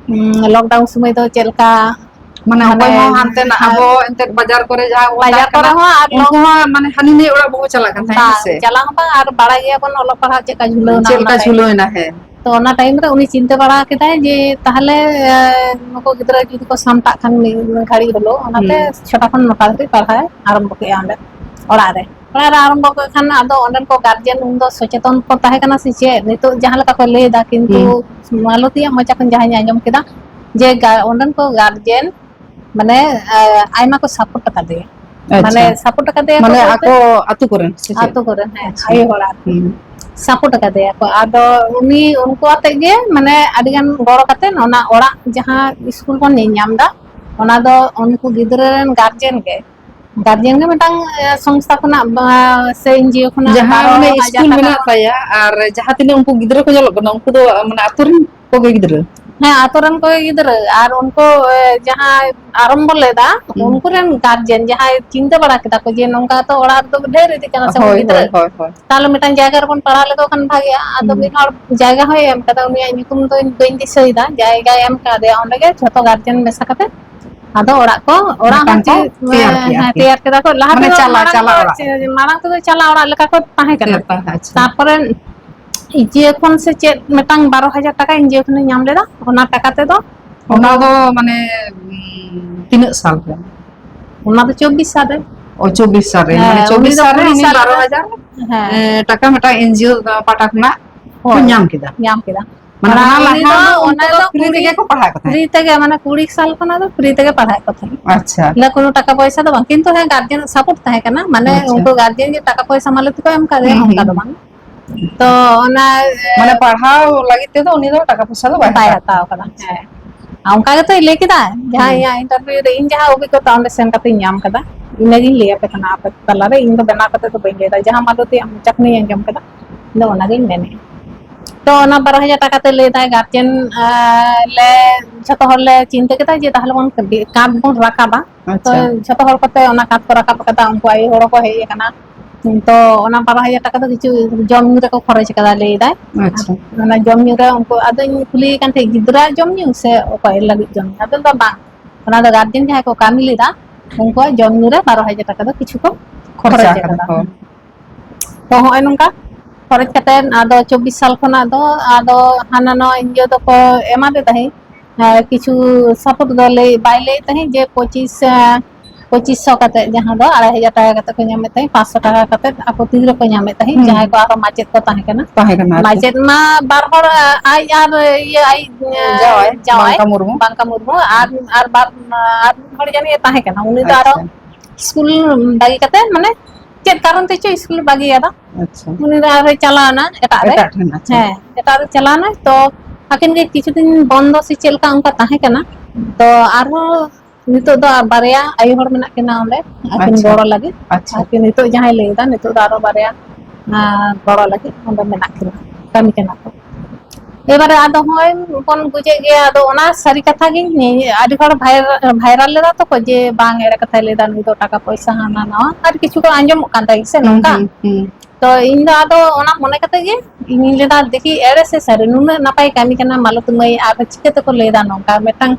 ᱩᱸ, lockdown ᱥᱚᱢᱚᱭ ᱫᱚ ᱪᱮᱫ ᱞᱮᱠᱟ, ᱦᱟᱱᱛᱮ ᱱᱟ-, ᱢᱟᱱᱮ, ᱟᱵᱚ ᱦᱮᱸ, ᱦᱚᱸ ᱦᱟᱱᱛᱮ ᱱᱟ-, ᱟᱵᱚ ᱮᱱᱛᱮᱫ ᱵᱟᱡᱟᱨ ᱠᱚᱨᱮ ᱡᱟᱦᱟᱸ ᱠᱚ ᱵᱟᱡᱟᱨ ᱛᱟᱦᱮᱸ ᱠᱚᱨᱮ ᱠᱟᱱᱟ, ᱦᱚᱸ ᱟᱨ ᱩᱱᱠᱩ ᱞᱚᱠ-, ᱦᱚᱸ, ᱢᱟᱱᱮ, ᱦᱟᱹᱱᱤ ᱱᱟᱹᱭ ᱚᱲᱟᱜ ᱵᱟᱠᱚ ᱪᱟᱞᱟᱜ ᱠᱟᱱ ᱛᱟᱦᱮᱸᱫ, ᱦᱮᱸ ᱵᱟᱝ, ᱥᱮ? ᱪᱟᱞᱟᱣ ᱦᱚᱸ ᱵᱟᱝ, ᱟᱨ ᱵᱟᱲᱟᱭ ᱜᱮᱭᱟᱵᱚᱱ ᱚᱞᱚᱜ ᱯᱟᱲᱦᱟᱜ ᱪᱮᱫ ᱞᱮᱠᱟ ᱡᱷᱩᱞᱟᱹᱣ ᱮᱱᱟ ᱪᱮᱫ ᱚᱱᱟ ᱞᱮᱠᱟ time ᱡᱷᱩᱞᱟᱹᱣ ᱨᱮ᱾ ᱮᱱᱟ, ᱦᱮᱸ᱾ ᱛᱚ, ᱚᱱᱟ time ᱨᱮ ᱩᱱᱤ ᱪᱤᱱᱛᱟᱹ ᱵᱟᱲᱟ ᱠᱮᱫᱟᱭ ᱡᱮ, ᱛᱟᱦᱞᱮ, ᱮ, ᱱᱩᱠᱩ ᱜᱤᱫᱽᱨᱟᱹ ᱡᱩᱫᱤ ᱠᱚ ᱥᱟᱢᱴᱟᱜ ᱠᱷᱟᱱ ᱢᱤᱫ ᱜᱷᱟᱹᱲᱤ ᱦᱤᱞᱳᱜ, ᱚᱱᱟᱛᱮ ᱦᱩᱸ᱾ ᱪᱷᱚᱴᱟ ᱠᱷᱚᱱ ᱱᱚᱴᱟ ᱫᱷᱟᱹᱵᱤᱡ ᱯᱟᱲᱦᱟᱣ ᱮ ᱟᱨᱟᱢᱵᱚ ᱠᱮᱫᱼᱟ ᱚᱸᱰᱮ, ᱚᱲᱟᱜ ᱨᱮ᱾ ᱯᱟᱲᱦᱟᱜ ᱨᱮ ᱟᱨᱟᱢᱵᱷᱚ ᱠᱮᱫ ᱠᱷᱟᱱ, ᱟᱫᱚ ᱚᱸᱰᱮᱱ ᱠᱚ ᱜᱟᱨᱡᱮᱱ ᱩᱱᱫᱚ ᱥᱚᱪᱮᱛᱚᱱ ᱠᱚ ᱛᱟᱦᱮᱸ ᱠᱟᱱᱟ ᱥᱮ ᱪᱮᱫ? ᱱᱤᱛᱚᱜ ᱡᱟᱦᱟᱸ ᱞᱮᱠᱟ ᱠᱚ ᱞᱟᱹᱭ ᱮᱫᱟ, ᱠᱤᱱᱛᱩ ᱦᱩᱸ᱾ ᱢᱟᱞᱚᱛᱤᱭᱟᱜ ᱢᱚᱪᱟ ᱠᱷᱚᱱ ᱡᱟᱦᱟᱸᱧ ᱟᱸᱡᱚᱢ ᱠᱮᱫᱟ ᱡᱮ ᱜᱟ-, ᱚᱸᱰᱮᱱ ᱠᱚ ᱜᱟᱨᱡᱮᱱ ᱢᱟᱱᱮ, ᱟ-, ᱟᱭᱢᱟ ᱠᱚ ᱥᱟᱯᱳᱨᱴ ᱟᱠᱟᱫᱮᱭᱟ᱾ ᱟᱪᱪᱷᱟ᱾ ᱢᱟᱱᱮ ᱥᱟᱯᱳᱨᱴ ᱟᱠᱟᱫᱮᱭᱟ ᱠᱚ ᱢᱟᱱᱮ ᱵᱚᱞᱛᱮ ᱟᱠᱚ ᱟᱹᱛᱩ ᱠᱚᱨᱮᱱ ᱥᱮ ᱪᱮᱫ? ᱟᱹᱛᱩ ᱠᱚᱨᱮᱱ, ᱦᱮᱸ, ᱟᱪᱪᱷᱟ᱾ ᱟᱭᱳ ᱦᱚᱲᱟᱜ᱾ ᱦᱩᱸ᱾ ᱥᱟᱯᱳᱨᱴ ᱟᱠᱟᱫᱮᱭᱟ ᱠᱚ᱾ ᱟᱫᱚ ᱩᱱᱤ, ᱩᱱᱠᱩ ᱟᱛᱮᱜ ᱜᱮ ᱢᱟᱱᱮ ᱟᱹᱰᱤ ᱜᱟᱱ ᱜᱚᱲᱚ ᱠᱟᱛᱮ ᱚᱱᱟ ᱚᱲᱟᱜ ᱡᱟᱦᱟᱸ ᱥᱠᱩᱞ ᱵᱚᱱ ᱧᱮᱞ ᱧᱟᱢ ᱮᱫᱟ, ᱚᱱᱟ ᱫᱚ ᱩᱱᱠᱩ ᱜᱤᱫᱽᱨᱟᱹ ᱨᱮᱱ ᱜᱟᱨᱡᱮᱱ ᱜᱮ, ᱜᱟᱨᱡᱮᱱ ᱜᱮ ᱢᱤᱫᱴᱟᱝ, ᱮ, ᱥᱚᱝᱥᱛᱷᱟ ᱠᱷᱚᱱᱟᱜ ᱵᱟ, ᱥᱮ ᱮᱱ ᱡᱤ ᱳ ᱠᱷᱚᱱᱟᱜ ᱡᱟᱦᱟᱸ ᱵᱟᱨᱚ ᱚᱱᱮ ᱦᱟᱡᱟᱨ ᱥᱠᱩᱞ ᱴᱟᱠᱟ ᱢᱮᱱᱟᱜ ᱠᱚ ᱛᱟᱭᱟ ᱟᱨ ᱡᱟᱦᱟᱸ ᱛᱤᱱᱟᱹᱜ ᱩᱱᱠᱩ ᱜᱤᱫᱽᱨᱟᱹ ᱠᱚ ᱧᱮᱞᱚᱜ ᱠᱟᱱᱟ, ᱩᱱᱠᱩ ᱫᱚ, ᱢᱟᱱᱮ, ᱟᱛᱳ ᱨᱮᱱ ᱠᱚᱜᱮ ᱜᱤᱫᱽᱨᱟᱹ? ᱦᱮᱸ, ᱟᱛᱳ ᱨᱮᱱ ᱠᱚᱜᱮ ᱜᱤᱫᱽᱨᱟᱹ᱾ ᱟᱨ ᱩᱱᱠᱩ, ᱮ, ᱡᱟᱦᱟᱸᱭ ᱟᱨᱟᱢᱵᱚ ᱞᱮᱫᱟ, ᱦᱩᱸ᱾ ᱩᱱᱠᱩ ᱨᱮᱱ ᱜᱟᱨᱡᱮᱱ ᱡᱟᱦᱟᱸᱭ ᱪᱤᱱᱛᱟᱹ ᱵᱟᱲᱟ ᱠᱮᱫᱟ ᱠᱚ ᱡᱮ ᱱᱚᱝᱠᱟ ᱛᱚ ᱚᱲᱟᱜ ᱨᱮᱫᱚ ᱰᱷᱮᱨ ᱤᱫᱤᱜ ᱠᱟᱱᱟ ᱥᱮ ᱦᱳᱭ, ᱜᱤᱫᱽᱨᱟᱹ, ᱦᱳᱭ, ᱦᱳᱭ, ᱦᱳᱭ᱾ ᱛᱟᱦᱞᱮ ᱢᱤᱫᱴᱟᱝ ᱡᱟᱭᱜᱟ ᱨᱮᱵᱚᱱ ᱯᱟᱲᱦᱟᱣ ᱞᱮᱠᱚ ᱠᱷᱟᱱ ᱵᱷᱟᱜᱮᱜᱼᱟ᱾ ᱟᱫᱚ ᱦᱩᱸ᱾ ᱢᱤᱫ ᱦᱚᱲ ᱡᱟᱭᱜᱟ ᱦᱚᱸᱭ ᱮᱢ ᱠᱟᱫᱟ, ᱩᱱᱤᱭᱟᱜ ᱧᱩᱛᱩᱢ ᱫᱚ ᱵᱟᱹᱧ ᱫᱤᱥᱟᱹᱭᱮᱫᱟ, ᱡᱟᱭᱜᱟᱭ ᱮᱢ ᱠᱟᱫᱮᱭᱟ, ᱚᱸᱰᱮ ᱜᱮ ᱡᱷᱚᱛᱚ ᱜᱟᱨᱡᱮᱱ ᱢᱮᱥᱟ ᱠᱟᱛᱮ ᱟᱫᱚ ᱚᱲᱟᱜ ᱠᱚ, ᱚᱲᱟᱜ ᱦᱚᱸ ᱢᱤᱫᱴᱟᱝ ᱠᱚ ᱪᱮᱫ, ᱛᱮᱭᱟᱨ ᱠᱮᱜᱼᱟ ᱦᱮᱸ, ᱟᱨᱠᱤ᱾ ᱛᱮᱭᱟᱨ ᱠᱮᱫᱟ ᱠᱚ᱾ ᱞᱟᱦᱟ ᱢᱟᱱᱮ ᱛᱮᱫᱚ ᱪᱟᱞᱟ-, ᱢᱟᱲᱟᱝ ᱪᱟᱞᱟ ᱫᱚ ᱚᱲᱟᱜ᱾ ᱪᱮ-, ᱢᱟᱲᱟᱝ ᱛᱮᱫᱚ ᱪᱟᱞᱟ ᱚᱲᱟᱜ ᱞᱮᱠᱟ ᱠᱚ ᱛᱟᱦᱮᱸ ᱠᱟᱱᱟ᱾ ᱛᱮᱭᱟᱨ ᱛᱟᱦᱮᱸ, ᱟᱪᱪᱷᱟ᱾ ᱛᱟᱨᱯᱚᱨᱮ ᱤᱡᱤ ᱠᱷᱚᱱ ᱥᱮ ᱪᱮᱫ ᱢᱤᱫᱴᱟᱝ ᱵᱟᱨᱚ ᱦᱟᱡᱟᱨ ᱴᱟᱠᱟ ᱮᱱ ᱡᱤ ᱳ ᱠᱷᱚᱱᱤᱧ ᱧᱟᱢ ᱞᱮᱫᱟ, ᱚᱱᱟ ᱴᱟᱠᱟ ᱛᱮᱫᱚ ᱚᱱᱟ ᱫᱚ ᱢᱟᱱᱮ, ᱩᱸ, ᱛᱤᱱᱟᱹᱜ ᱥᱟᱞ ᱨᱮ? ᱚᱱᱟ ᱫᱚ ᱪᱚᱵᱵᱤᱥ ᱥᱟᱞ ᱨᱮ᱾ ᱚ, ᱪᱚᱵᱵᱤᱥ ᱥᱟᱞ ᱨᱮ᱾ ᱦᱮᱸ, ᱢᱟᱱᱮ ᱩᱱᱤ ᱪᱚᱵᱵᱤᱥ ᱫᱚ ᱥᱟᱞ ᱨᱮ ᱠᱩᱲᱤ ᱩᱱᱤ ᱥᱟᱞ ᱵᱟᱨᱚ ᱦᱟᱡᱟᱨ, ᱨᱮ᱾ ᱦᱮᱸ᱾ ᱮ, ᱴᱟᱠᱟ ᱢᱤᱫᱴᱟᱝ ᱮᱱ ᱡᱤ ᱳ ᱯᱟᱦᱴᱟ ᱠᱷᱚᱱᱟᱜ ᱠᱚ ᱦᱳᱭ, ᱧᱟᱢ ᱠᱮᱫᱟ᱾ ᱧᱟᱢ ᱠᱮᱫᱟ᱾ ᱢᱟᱱᱮ ᱚᱱᱟ ᱚᱱᱟ ᱩᱱᱤ ᱞᱟᱦᱟ ᱫᱚ, ᱫᱚ ᱩᱱᱠᱩ ᱚᱱᱟ ᱫᱚ ᱫᱚ ᱯᱷᱨᱤ ᱠᱩᱲᱤ, ᱛᱮᱜᱮ ᱠᱚ ᱯᱟᱲᱦᱟᱜ ᱠᱚ ᱛᱟᱦᱮᱸᱫ? ᱯᱷᱨᱤ ᱛᱮᱜᱮ, ᱢᱟᱱᱮ ᱠᱩᱲᱤ ᱥᱟᱞ ᱠᱷᱚᱱᱟᱜ ᱫᱚ ᱯᱷᱨᱤ ᱛᱮᱜᱮ ᱯᱟᱲᱦᱟᱜ ᱠᱚ ᱛᱟᱦᱮᱸᱫ᱾ ᱟᱪᱪᱷᱟ᱾ ᱚᱱᱟ ᱠᱳᱱᱳ ᱴᱟᱠᱟ ᱯᱚᱭᱥᱟ ᱫᱚ ᱵᱟᱝ, ᱠᱤᱱᱛᱩ ᱦᱮᱸ, ᱜᱟᱨᱡᱮᱱ ᱥᱟᱯᱳᱨᱴ ᱛᱟᱦᱮᱸ ᱠᱟᱱᱟ, ᱢᱟᱱᱮ ᱟᱪᱪᱷᱟ᱾ ᱩᱱᱠᱩ ᱜᱟᱨᱡᱮᱱ ᱡᱮ ᱴᱟᱠᱟ ᱯᱚᱭᱥᱟ ᱢᱟᱞᱚᱛᱤ ᱠᱚ ᱮᱢ ᱠᱟᱫᱮᱭᱟ, ᱦᱩᱸ, ᱦᱩᱸ, ᱚᱱᱠᱟ ᱫᱚ ᱦᱩᱸ᱾ ᱵᱟᱝ᱾ ᱛᱚ ᱚᱱᱟ, ᱮ, ᱢᱟᱱᱮ ᱯᱟᱲᱦᱟᱣ ᱞᱟᱹᱜᱤᱫ ᱛᱮᱫᱚ ᱩᱱᱤ ᱫᱚ ᱴᱟᱠᱟ ᱯᱚᱭᱥᱟ ᱫᱚ ᱵᱟᱭ ᱵᱟᱭ ᱦᱟᱛᱟᱣ ᱦᱟᱛᱟᱣ ᱠᱟᱫᱟ᱾ ᱠᱟᱫᱟ᱾ ᱦᱮᱸ, ᱚᱱᱠᱟ ᱜᱮᱛᱚᱭ ᱞᱟᱹᱭ ᱠᱮᱫᱟ, ᱡᱟᱦᱟᱸ ᱦᱩᱸ᱾ ᱤᱧᱟᱹᱜ ᱤᱱᱴᱟᱨᱵᱷᱤᱭᱩ ᱨᱮ ᱤᱧ ᱡᱟᱦᱟᱸ ᱚᱵᱷᱤᱜᱽᱜᱚᱛᱟ ᱚᱸᱰᱮ ᱥᱮᱱ ᱠᱟᱛᱮᱧ ᱧᱟᱢ ᱠᱟᱫᱟ, ᱤᱱᱟᱹᱜᱤᱧ ᱞᱟᱹᱭ ᱟᱯᱮ ᱠᱟᱱᱟ ᱟᱯᱮ ᱛᱟᱞᱟᱨᱮ᱾ ᱤᱧ ᱫᱚ ᱵᱮᱱᱟᱣ ᱠᱟᱛᱮ ᱫᱚ ᱵᱟᱹᱧ ᱞᱟᱹᱭ ᱫᱟ, ᱡᱟᱦᱟᱸ ᱢᱟᱞᱚᱛᱤᱭᱟᱜ ᱢᱚᱪᱟ ᱠᱷᱚᱱᱤᱧ ᱟᱸᱡᱚᱢ ᱠᱟᱫᱟ, ᱤᱧ ᱫᱚ ᱚᱱᱟᱜᱤᱧ ᱢᱮᱱᱮᱫᱼᱟ᱾ ᱛᱚ ᱚᱱᱟ ᱵᱟᱨᱚ ᱦᱟᱡᱟᱨ ᱴᱟᱠᱟ ᱛᱮ ᱞᱟᱹᱭ ᱫᱟᱭ ᱜᱟᱨᱡᱮᱱ, ᱟᱸ, ᱞᱮ ᱡᱷᱚᱛᱚ ᱦᱚᱲ ᱞᱮ ᱪᱤᱱᱛᱟᱹ ᱠᱮᱫᱟ ᱡᱮ ᱛᱟᱦᱞᱮ ᱵᱚᱱ ᱠᱟᱸᱛ ᱵᱚᱱ ᱨᱟᱠᱟᱵᱟ᱾ ᱛᱚ ᱟᱪᱪᱷᱟ᱾ ᱡᱷᱚᱛᱚ ᱦᱚᱲ ᱠᱚᱛᱮ ᱚᱱᱟ ᱠᱟᱸᱛ ᱠᱚ ᱨᱟᱠᱟᱵ ᱠᱟᱫᱟ, ᱩᱱᱠᱩ ᱟᱭᱳ ᱦᱚᱲ ᱦᱚᱸᱠᱚ ᱦᱮᱡ ᱟᱠᱟᱱᱟ᱾ ᱛᱚ ᱚᱱᱟ ᱵᱟᱨᱚ ᱦᱟᱡᱟᱨ ᱴᱟᱠᱟ ᱫᱚ ᱠᱤᱪᱷᱩ ᱡᱚᱢ ᱧᱩ ᱨᱮᱠᱚ ᱠᱷᱚᱨᱚᱪ ᱠᱟᱫᱟ ᱞᱟᱹᱭ ᱫᱟᱭ᱾ ᱟᱪᱪᱷᱟ᱾ ᱚᱱᱟ ᱡᱚᱢ ᱧᱩ ᱨᱮ ᱩᱱᱠᱩ, ᱟᱫᱚᱧ ᱠᱩᱞᱤᱭᱮ ᱠᱟᱱ ᱛᱟᱦᱮᱸᱫ, "ᱜᱤᱫᱽᱨᱟᱹ ᱡᱚᱢ ᱧᱩ ᱥᱮ ᱚᱠᱚᱭ ᱞᱟᱹᱜᱤᱫ ᱡᱚᱢ ᱧᱩ?" ᱟᱫᱚ ᱞᱟᱹᱭ ᱫᱟ, "ᱵᱟᱝ, ᱚᱱᱟ ᱫᱚ ᱜᱟᱨᱡᱮᱱ ᱡᱟᱦᱟᱸᱭ ᱠᱚ ᱠᱟᱹᱢᱤ ᱞᱮᱫᱟ, ᱩᱱᱠᱩᱣᱟᱜ ᱡᱚᱢ ᱧᱩ ᱨᱮ ᱵᱟᱨᱚ ᱦᱟᱡᱟᱨ ᱴᱟᱠᱟ ᱫᱚ ᱠᱤᱪᱷᱩ ᱠᱚ ᱠᱷᱚᱨᱚᱪ ᱠᱷᱚᱨᱪᱟ ᱠᱟᱫᱟ, ᱟᱠᱟᱫᱟ ᱠᱚ᱾ ᱦᱩᱸ᱾ ᱛᱚ ᱦᱚᱸᱜᱼᱚᱭ ᱱᱚᱝᱠᱟ ᱠᱷᱚᱨᱚᱪ ᱠᱟᱛᱮᱫ ᱟᱫᱚ ᱪᱚᱵᱵᱤᱥ ᱥᱟᱞ ᱠᱷᱚᱱᱟᱜ ᱫᱚ ᱟᱫᱚ ᱦᱟᱱᱟ ᱱᱚᱣᱟ ᱤᱭᱟᱹ ᱫᱚᱠᱚ ᱮᱢᱟᱫᱮ ᱛᱟᱦᱮᱸᱫ, ᱟᱨ ᱠᱤᱪᱷᱩ ᱥᱟᱯᱳᱨᱴ ᱫᱚ ᱞᱟᱹᱭ, ᱵᱟᱭ ᱞᱟᱹᱭ ᱛᱟᱦᱮᱸᱫ ᱡᱮ ᱯᱚᱸᱪᱤᱥ, ᱟᱸ, ᱯᱚᱸᱪᱤᱥ ᱥᱚ ᱠᱟᱛᱮ, ᱡᱟᱦᱟᱸ ᱫᱚ ᱟᱲᱟᱭ ᱦᱟᱡᱟᱨ ᱴᱟᱠᱟ ᱠᱟᱛᱮ ᱠᱚ ᱧᱟᱢᱮᱫ ᱛᱟᱦᱮᱸᱫ, ᱯᱟᱸᱪᱥᱚ ᱴᱟᱠᱟ ᱠᱟᱛᱮ ᱟᱠᱚ ᱛᱤ ᱨᱮᱠᱚ ᱧᱟᱢᱮᱫ ᱛᱟᱦᱮᱸᱫ, ᱦᱩᱸ᱾ ᱡᱟᱦᱟᱸᱭ ᱠᱚ ᱟᱨᱦᱚᱸ ᱢᱟᱪᱮᱫ ᱠᱚ ᱛᱟᱦᱮᱸ ᱠᱟᱱᱟ᱾ ᱛᱟᱦᱮᱸ ᱠᱟᱱᱟ ᱟᱨᱠᱤ᱾ ᱢᱟᱪᱮᱫ ᱢᱟ ᱵᱟᱨ ᱦᱚᱲ, ᱟᱡ ᱟᱨ ᱤᱭᱟᱹ, ᱟᱡ, ᱡᱟᱶᱟᱭ, ᱡᱟᱶᱟᱭ, ᱵᱟᱝᱠᱟ ᱢᱩᱨᱢᱩ᱾ ᱵᱟᱝᱠᱟ ᱢᱩᱨᱢᱩ, ᱟᱨ, ᱟᱨ ᱵᱟᱨ, ᱟᱨ ᱢᱤᱫ ᱦᱚᱲ ᱡᱟᱹᱱᱤᱡ ᱮ ᱛᱟᱦᱮᱸ ᱠᱟᱱᱟ, ᱩᱱᱤ ᱫᱚ ᱟᱨᱚ ᱟᱪᱪᱷᱟ᱾ ᱥᱠᱩᱞ ᱵᱟᱹᱜᱤ ᱠᱟᱛᱮ, ᱢᱟᱱᱮ ᱪᱮᱫ ᱠᱟᱨᱚᱱ ᱛᱮ ᱪᱚ ᱥᱠᱩᱞ ᱵᱟᱹᱜᱤᱭᱟᱫᱟ, ᱟᱪᱪᱷᱟ᱾ ᱩᱱᱤ ᱫᱚ ᱟᱨᱦᱚᱸᱭ ᱪᱟᱞᱟᱣ ᱮᱱᱟ ᱮᱴᱟᱜ ᱨᱮ᱾ ᱮᱴᱟᱜ ᱴᱷᱮᱱ, ᱟᱪᱪᱷᱟ᱾ ᱦᱮᱸ, ᱮᱴᱟᱜ ᱨᱮ ᱪᱟᱞᱟᱣ ᱮᱱᱟᱭ᱾ ᱛᱚ ᱟᱹᱠᱤᱱ ᱜᱮ ᱠᱤᱪᱷᱩ ᱫᱤᱱ ᱵᱚᱱᱫᱚ ᱥᱮ ᱪᱮᱫ ᱞᱮᱠᱟ ᱚᱱᱠᱟ ᱛᱟᱦᱮᱸ ᱠᱟᱱᱟ᱾ ᱛᱚ ᱟᱨᱦᱚᱸ ᱱᱤᱛᱚᱜ ᱫᱚ ᱵᱟᱨᱭᱟ ᱟᱭᱳ ᱦᱚᱲ ᱢᱮᱱᱟᱜ ᱠᱤᱱᱟ ᱚᱸᱰᱮ, ᱟᱹᱠᱤᱱ ᱟᱪᱪᱷᱟ᱾ ᱜᱚᱲᱚ ᱞᱟᱹᱜᱤᱫ᱾ ᱟᱪᱪᱷᱟ᱾ ᱟᱨᱠᱤ ᱱᱤᱛᱚᱜ ᱡᱟᱦᱟᱸᱭ ᱞᱟᱹᱭ ᱮᱫᱟ, ᱱᱤᱛᱚᱜ ᱫᱚ ᱟᱨᱚ ᱵᱟᱨᱭᱟ, ᱟᱸ, ᱜᱚᱲᱚ ᱞᱟᱹᱜᱤᱫ ᱚᱸᱰᱮ ᱢᱮᱱᱟᱜ ᱠᱤᱱᱟ, ᱠᱟᱹᱢᱤ ᱠᱟᱱᱟ ᱠᱚ᱾ ᱮᱵᱟᱨᱮ ᱟᱫᱚ ᱦᱚᱸᱜᱼᱚᱭ ᱵᱚᱱ ᱵᱩᱡᱮᱫ ᱜᱮᱭᱟ, ᱟᱫᱚ ᱚᱱᱟ ᱥᱟᱹᱨᱤ ᱠᱟᱛᱷᱟ ᱜᱤᱧ, ᱟᱹᱰᱤ ᱦᱚᱲ ᱵᱷᱟᱭᱨᱟᱞ, ᱵᱷᱟᱭᱨᱟᱞ ᱞᱮᱫᱟ ᱛᱚ ᱠᱚ, ᱡᱮ ᱵᱟᱝ, ᱮᱲᱮ ᱠᱟᱛᱷᱟᱭ ᱞᱟᱹᱭ ᱮᱫᱟ ᱱᱩᱭ ᱫᱚ, ᱴᱟᱠᱟ ᱯᱚᱭᱥᱟ ᱦᱟᱱᱟ ᱱᱟᱣᱟ, ᱟᱨ ᱠᱤᱪᱷᱩ ᱠᱚ ᱟᱸᱡᱚᱢᱚᱜ ᱠᱟᱱ ᱛᱟᱭ ᱥᱮ ᱦᱩᱸ, ᱱᱚᱝᱠᱟ᱾ ᱦᱩᱸ, ᱦᱩᱸ᱾ ᱛᱚ ᱤᱧ ᱫᱚ ᱟᱫᱚ ᱚᱱᱟ ᱢᱚᱱᱮ ᱠᱟᱛᱮ ᱜᱮ ᱤᱧᱤᱧ ᱞᱟᱹᱭ ᱮᱫᱟ, ᱫᱮᱠᱷᱤ ᱮᱲᱮ ᱥᱮ ᱥᱟᱹᱨᱤ, ᱱᱩᱱᱟᱹᱜ ᱱᱟᱯᱟᱭ ᱠᱟᱹᱢᱤ ᱠᱟᱱᱟ ᱢᱟᱞᱚᱛᱤ ᱢᱟᱹᱭ, ᱟᱨ ᱪᱤᱠᱟᱹ ᱛᱮᱠᱚ ᱞᱟᱹᱭ ᱮᱫᱟ ᱱᱚᱝᱠᱟ? ᱢᱤᱫᱴᱟᱝ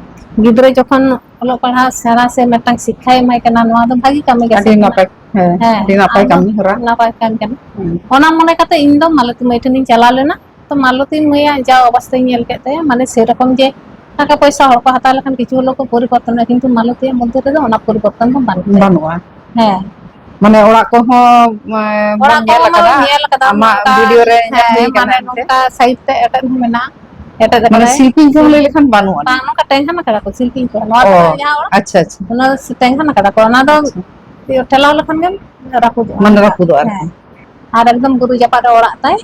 ᱜᱤᱫᱽᱨᱟᱹ ᱡᱚᱠᱷᱚᱱ ᱚᱞᱚᱜ ᱯᱟᱲᱦᱟᱣ ᱥᱮᱬᱟ ᱥᱮ ᱢᱤᱫᱴᱟᱝ ᱥᱤᱠᱠᱷᱟᱭ ᱮᱢᱟᱭ ᱠᱟᱱᱟ, ᱱᱚᱣᱟ ᱫᱚ ᱵᱷᱟᱜᱤ ᱠᱟᱹᱢᱤ ᱜᱮ ᱟᱹᱰᱤ ᱥᱮ ᱠᱟᱱᱟ᱾ ᱱᱟᱯᱟᱭ, ᱦᱮᱸ, ᱦᱮᱸ, ᱟᱹᱰᱤ ᱱᱟᱯᱟᱭ ᱟᱫᱚ ᱠᱟᱹᱢᱤ ᱦᱚᱨᱟ᱾ ᱱᱟᱯᱟᱭ ᱠᱟᱹᱢᱤ ᱠᱟᱱᱟ᱾ ᱦᱩᱸ᱾ ᱚᱱᱟ ᱢᱚᱱᱮ ᱠᱟᱛᱮ ᱤᱧ ᱫᱚ ᱢᱟᱞᱚᱛᱤ ᱢᱟᱹᱭ ᱴᱷᱮᱱᱤᱧ ᱪᱟᱞᱟᱣ ᱞᱮᱱᱟ᱾ ᱛᱚ ᱢᱟᱞᱚᱛᱤ ᱢᱟᱹᱭᱟᱜ ᱡᱟ ᱚᱵᱚᱥᱛᱟᱧ ᱧᱮᱞ ᱠᱮᱫ ᱛᱟᱭᱟ, ᱢᱟᱱᱮ ᱥᱮᱨᱚᱠᱚᱢ ᱡᱮ ᱴᱟᱠᱟ ᱯᱚᱭᱥᱟ ᱦᱚᱲ ᱠᱚ ᱦᱟᱛᱟᱣ ᱞᱮᱠᱷᱟᱱ ᱠᱤᱪᱷᱩ ᱦᱚᱞᱳ ᱠᱚ ᱯᱚᱨᱤᱵᱚᱨᱛᱚᱱᱚᱜᱼᱟ, ᱠᱤᱱᱛᱩ ᱢᱟᱞᱚᱛᱤᱭᱟᱜ ᱢᱚᱫᱽᱫᱷᱮ ᱨᱮᱫᱚ ᱚᱱᱟ ᱯᱚᱨᱤᱵᱚᱨᱛᱚᱱ ᱫᱚ ᱵᱟᱹᱱᱩᱜ ᱛᱟᱭᱟ᱾ ᱵᱟᱹᱱᱩᱜᱼᱟ᱾ ᱦᱮᱸ᱾ ᱢᱟᱱᱮ ᱚᱲᱟᱜ ᱠᱚᱦᱚᱸ, ᱮ, ᱵᱚᱱ ᱚᱲᱟᱜ ᱧᱮᱞ ᱠᱚᱦᱚᱸ ᱢᱟ ᱟᱠᱟᱫᱟ, ᱧᱮᱞ ᱟᱠᱟᱫᱟ, ᱟᱢᱟᱜ ᱱᱚᱝᱠᱟ, ᱵᱷᱤᱰᱤᱭᱳ ᱨᱮ ᱧᱮᱞ ᱦᱮᱸ, ᱦᱩᱭ ᱠᱟᱱᱟ ᱢᱟᱱᱮ ᱮᱱᱛᱮ᱾ ᱱᱚᱝᱠᱟ ᱥᱟᱭᱤᱰ ᱛᱮ ᱮᱴᱮᱫ ᱦᱚᱸ ᱢᱮᱱᱟᱜᱼᱟ, ᱮᱴᱮᱫ ᱢᱟᱱᱮ ᱟᱠᱟᱫᱟᱭ᱾ ᱥᱤᱞᱯᱤᱧ ᱠᱚᱦᱚᱸ ᱞᱟᱹᱭ ᱞᱮᱠᱷᱟᱱ ᱵᱟᱹᱱᱩᱜ ᱟᱹᱱᱤᱡ᱾ ᱵᱟᱝ, ᱱᱚᱝᱠᱟ ᱴᱮᱝᱜᱟᱱ ᱟᱠᱟᱫᱟ ᱠᱚ ᱥᱤᱞᱯᱤᱧ ᱠᱚ, ᱱᱚᱣᱟ ᱚ, ᱫᱚ ᱡᱟᱦᱟᱸ ᱚᱲᱟᱜ, ᱟᱪᱪᱷᱟ, ᱟᱪᱪᱷᱟ᱾ ᱚᱱᱟ ᱫᱚ ᱴᱮᱝᱜᱟᱱ ᱟᱠᱟᱫᱟ ᱠᱚ, ᱚᱱᱟ ᱫᱚ ᱟᱪᱪᱷᱟ᱾ ᱴᱷᱮᱞᱟᱣ ᱞᱮᱠᱷᱟᱱ ᱜᱮᱢ ᱨᱟᱹᱯᱩᱫᱚᱜᱼᱟ᱾ ᱢᱟᱱᱮ ᱨᱟᱹᱯᱩᱫᱚᱜᱼᱟ ᱟᱨᱠᱤ᱾ ᱦᱮᱸ᱾ ᱟᱨ ᱮᱠᱫᱚᱢ ᱵᱩᱨᱩ ᱡᱟᱯᱟᱜ ᱨᱮ ᱚᱲᱟᱜ ᱛᱟᱭ᱾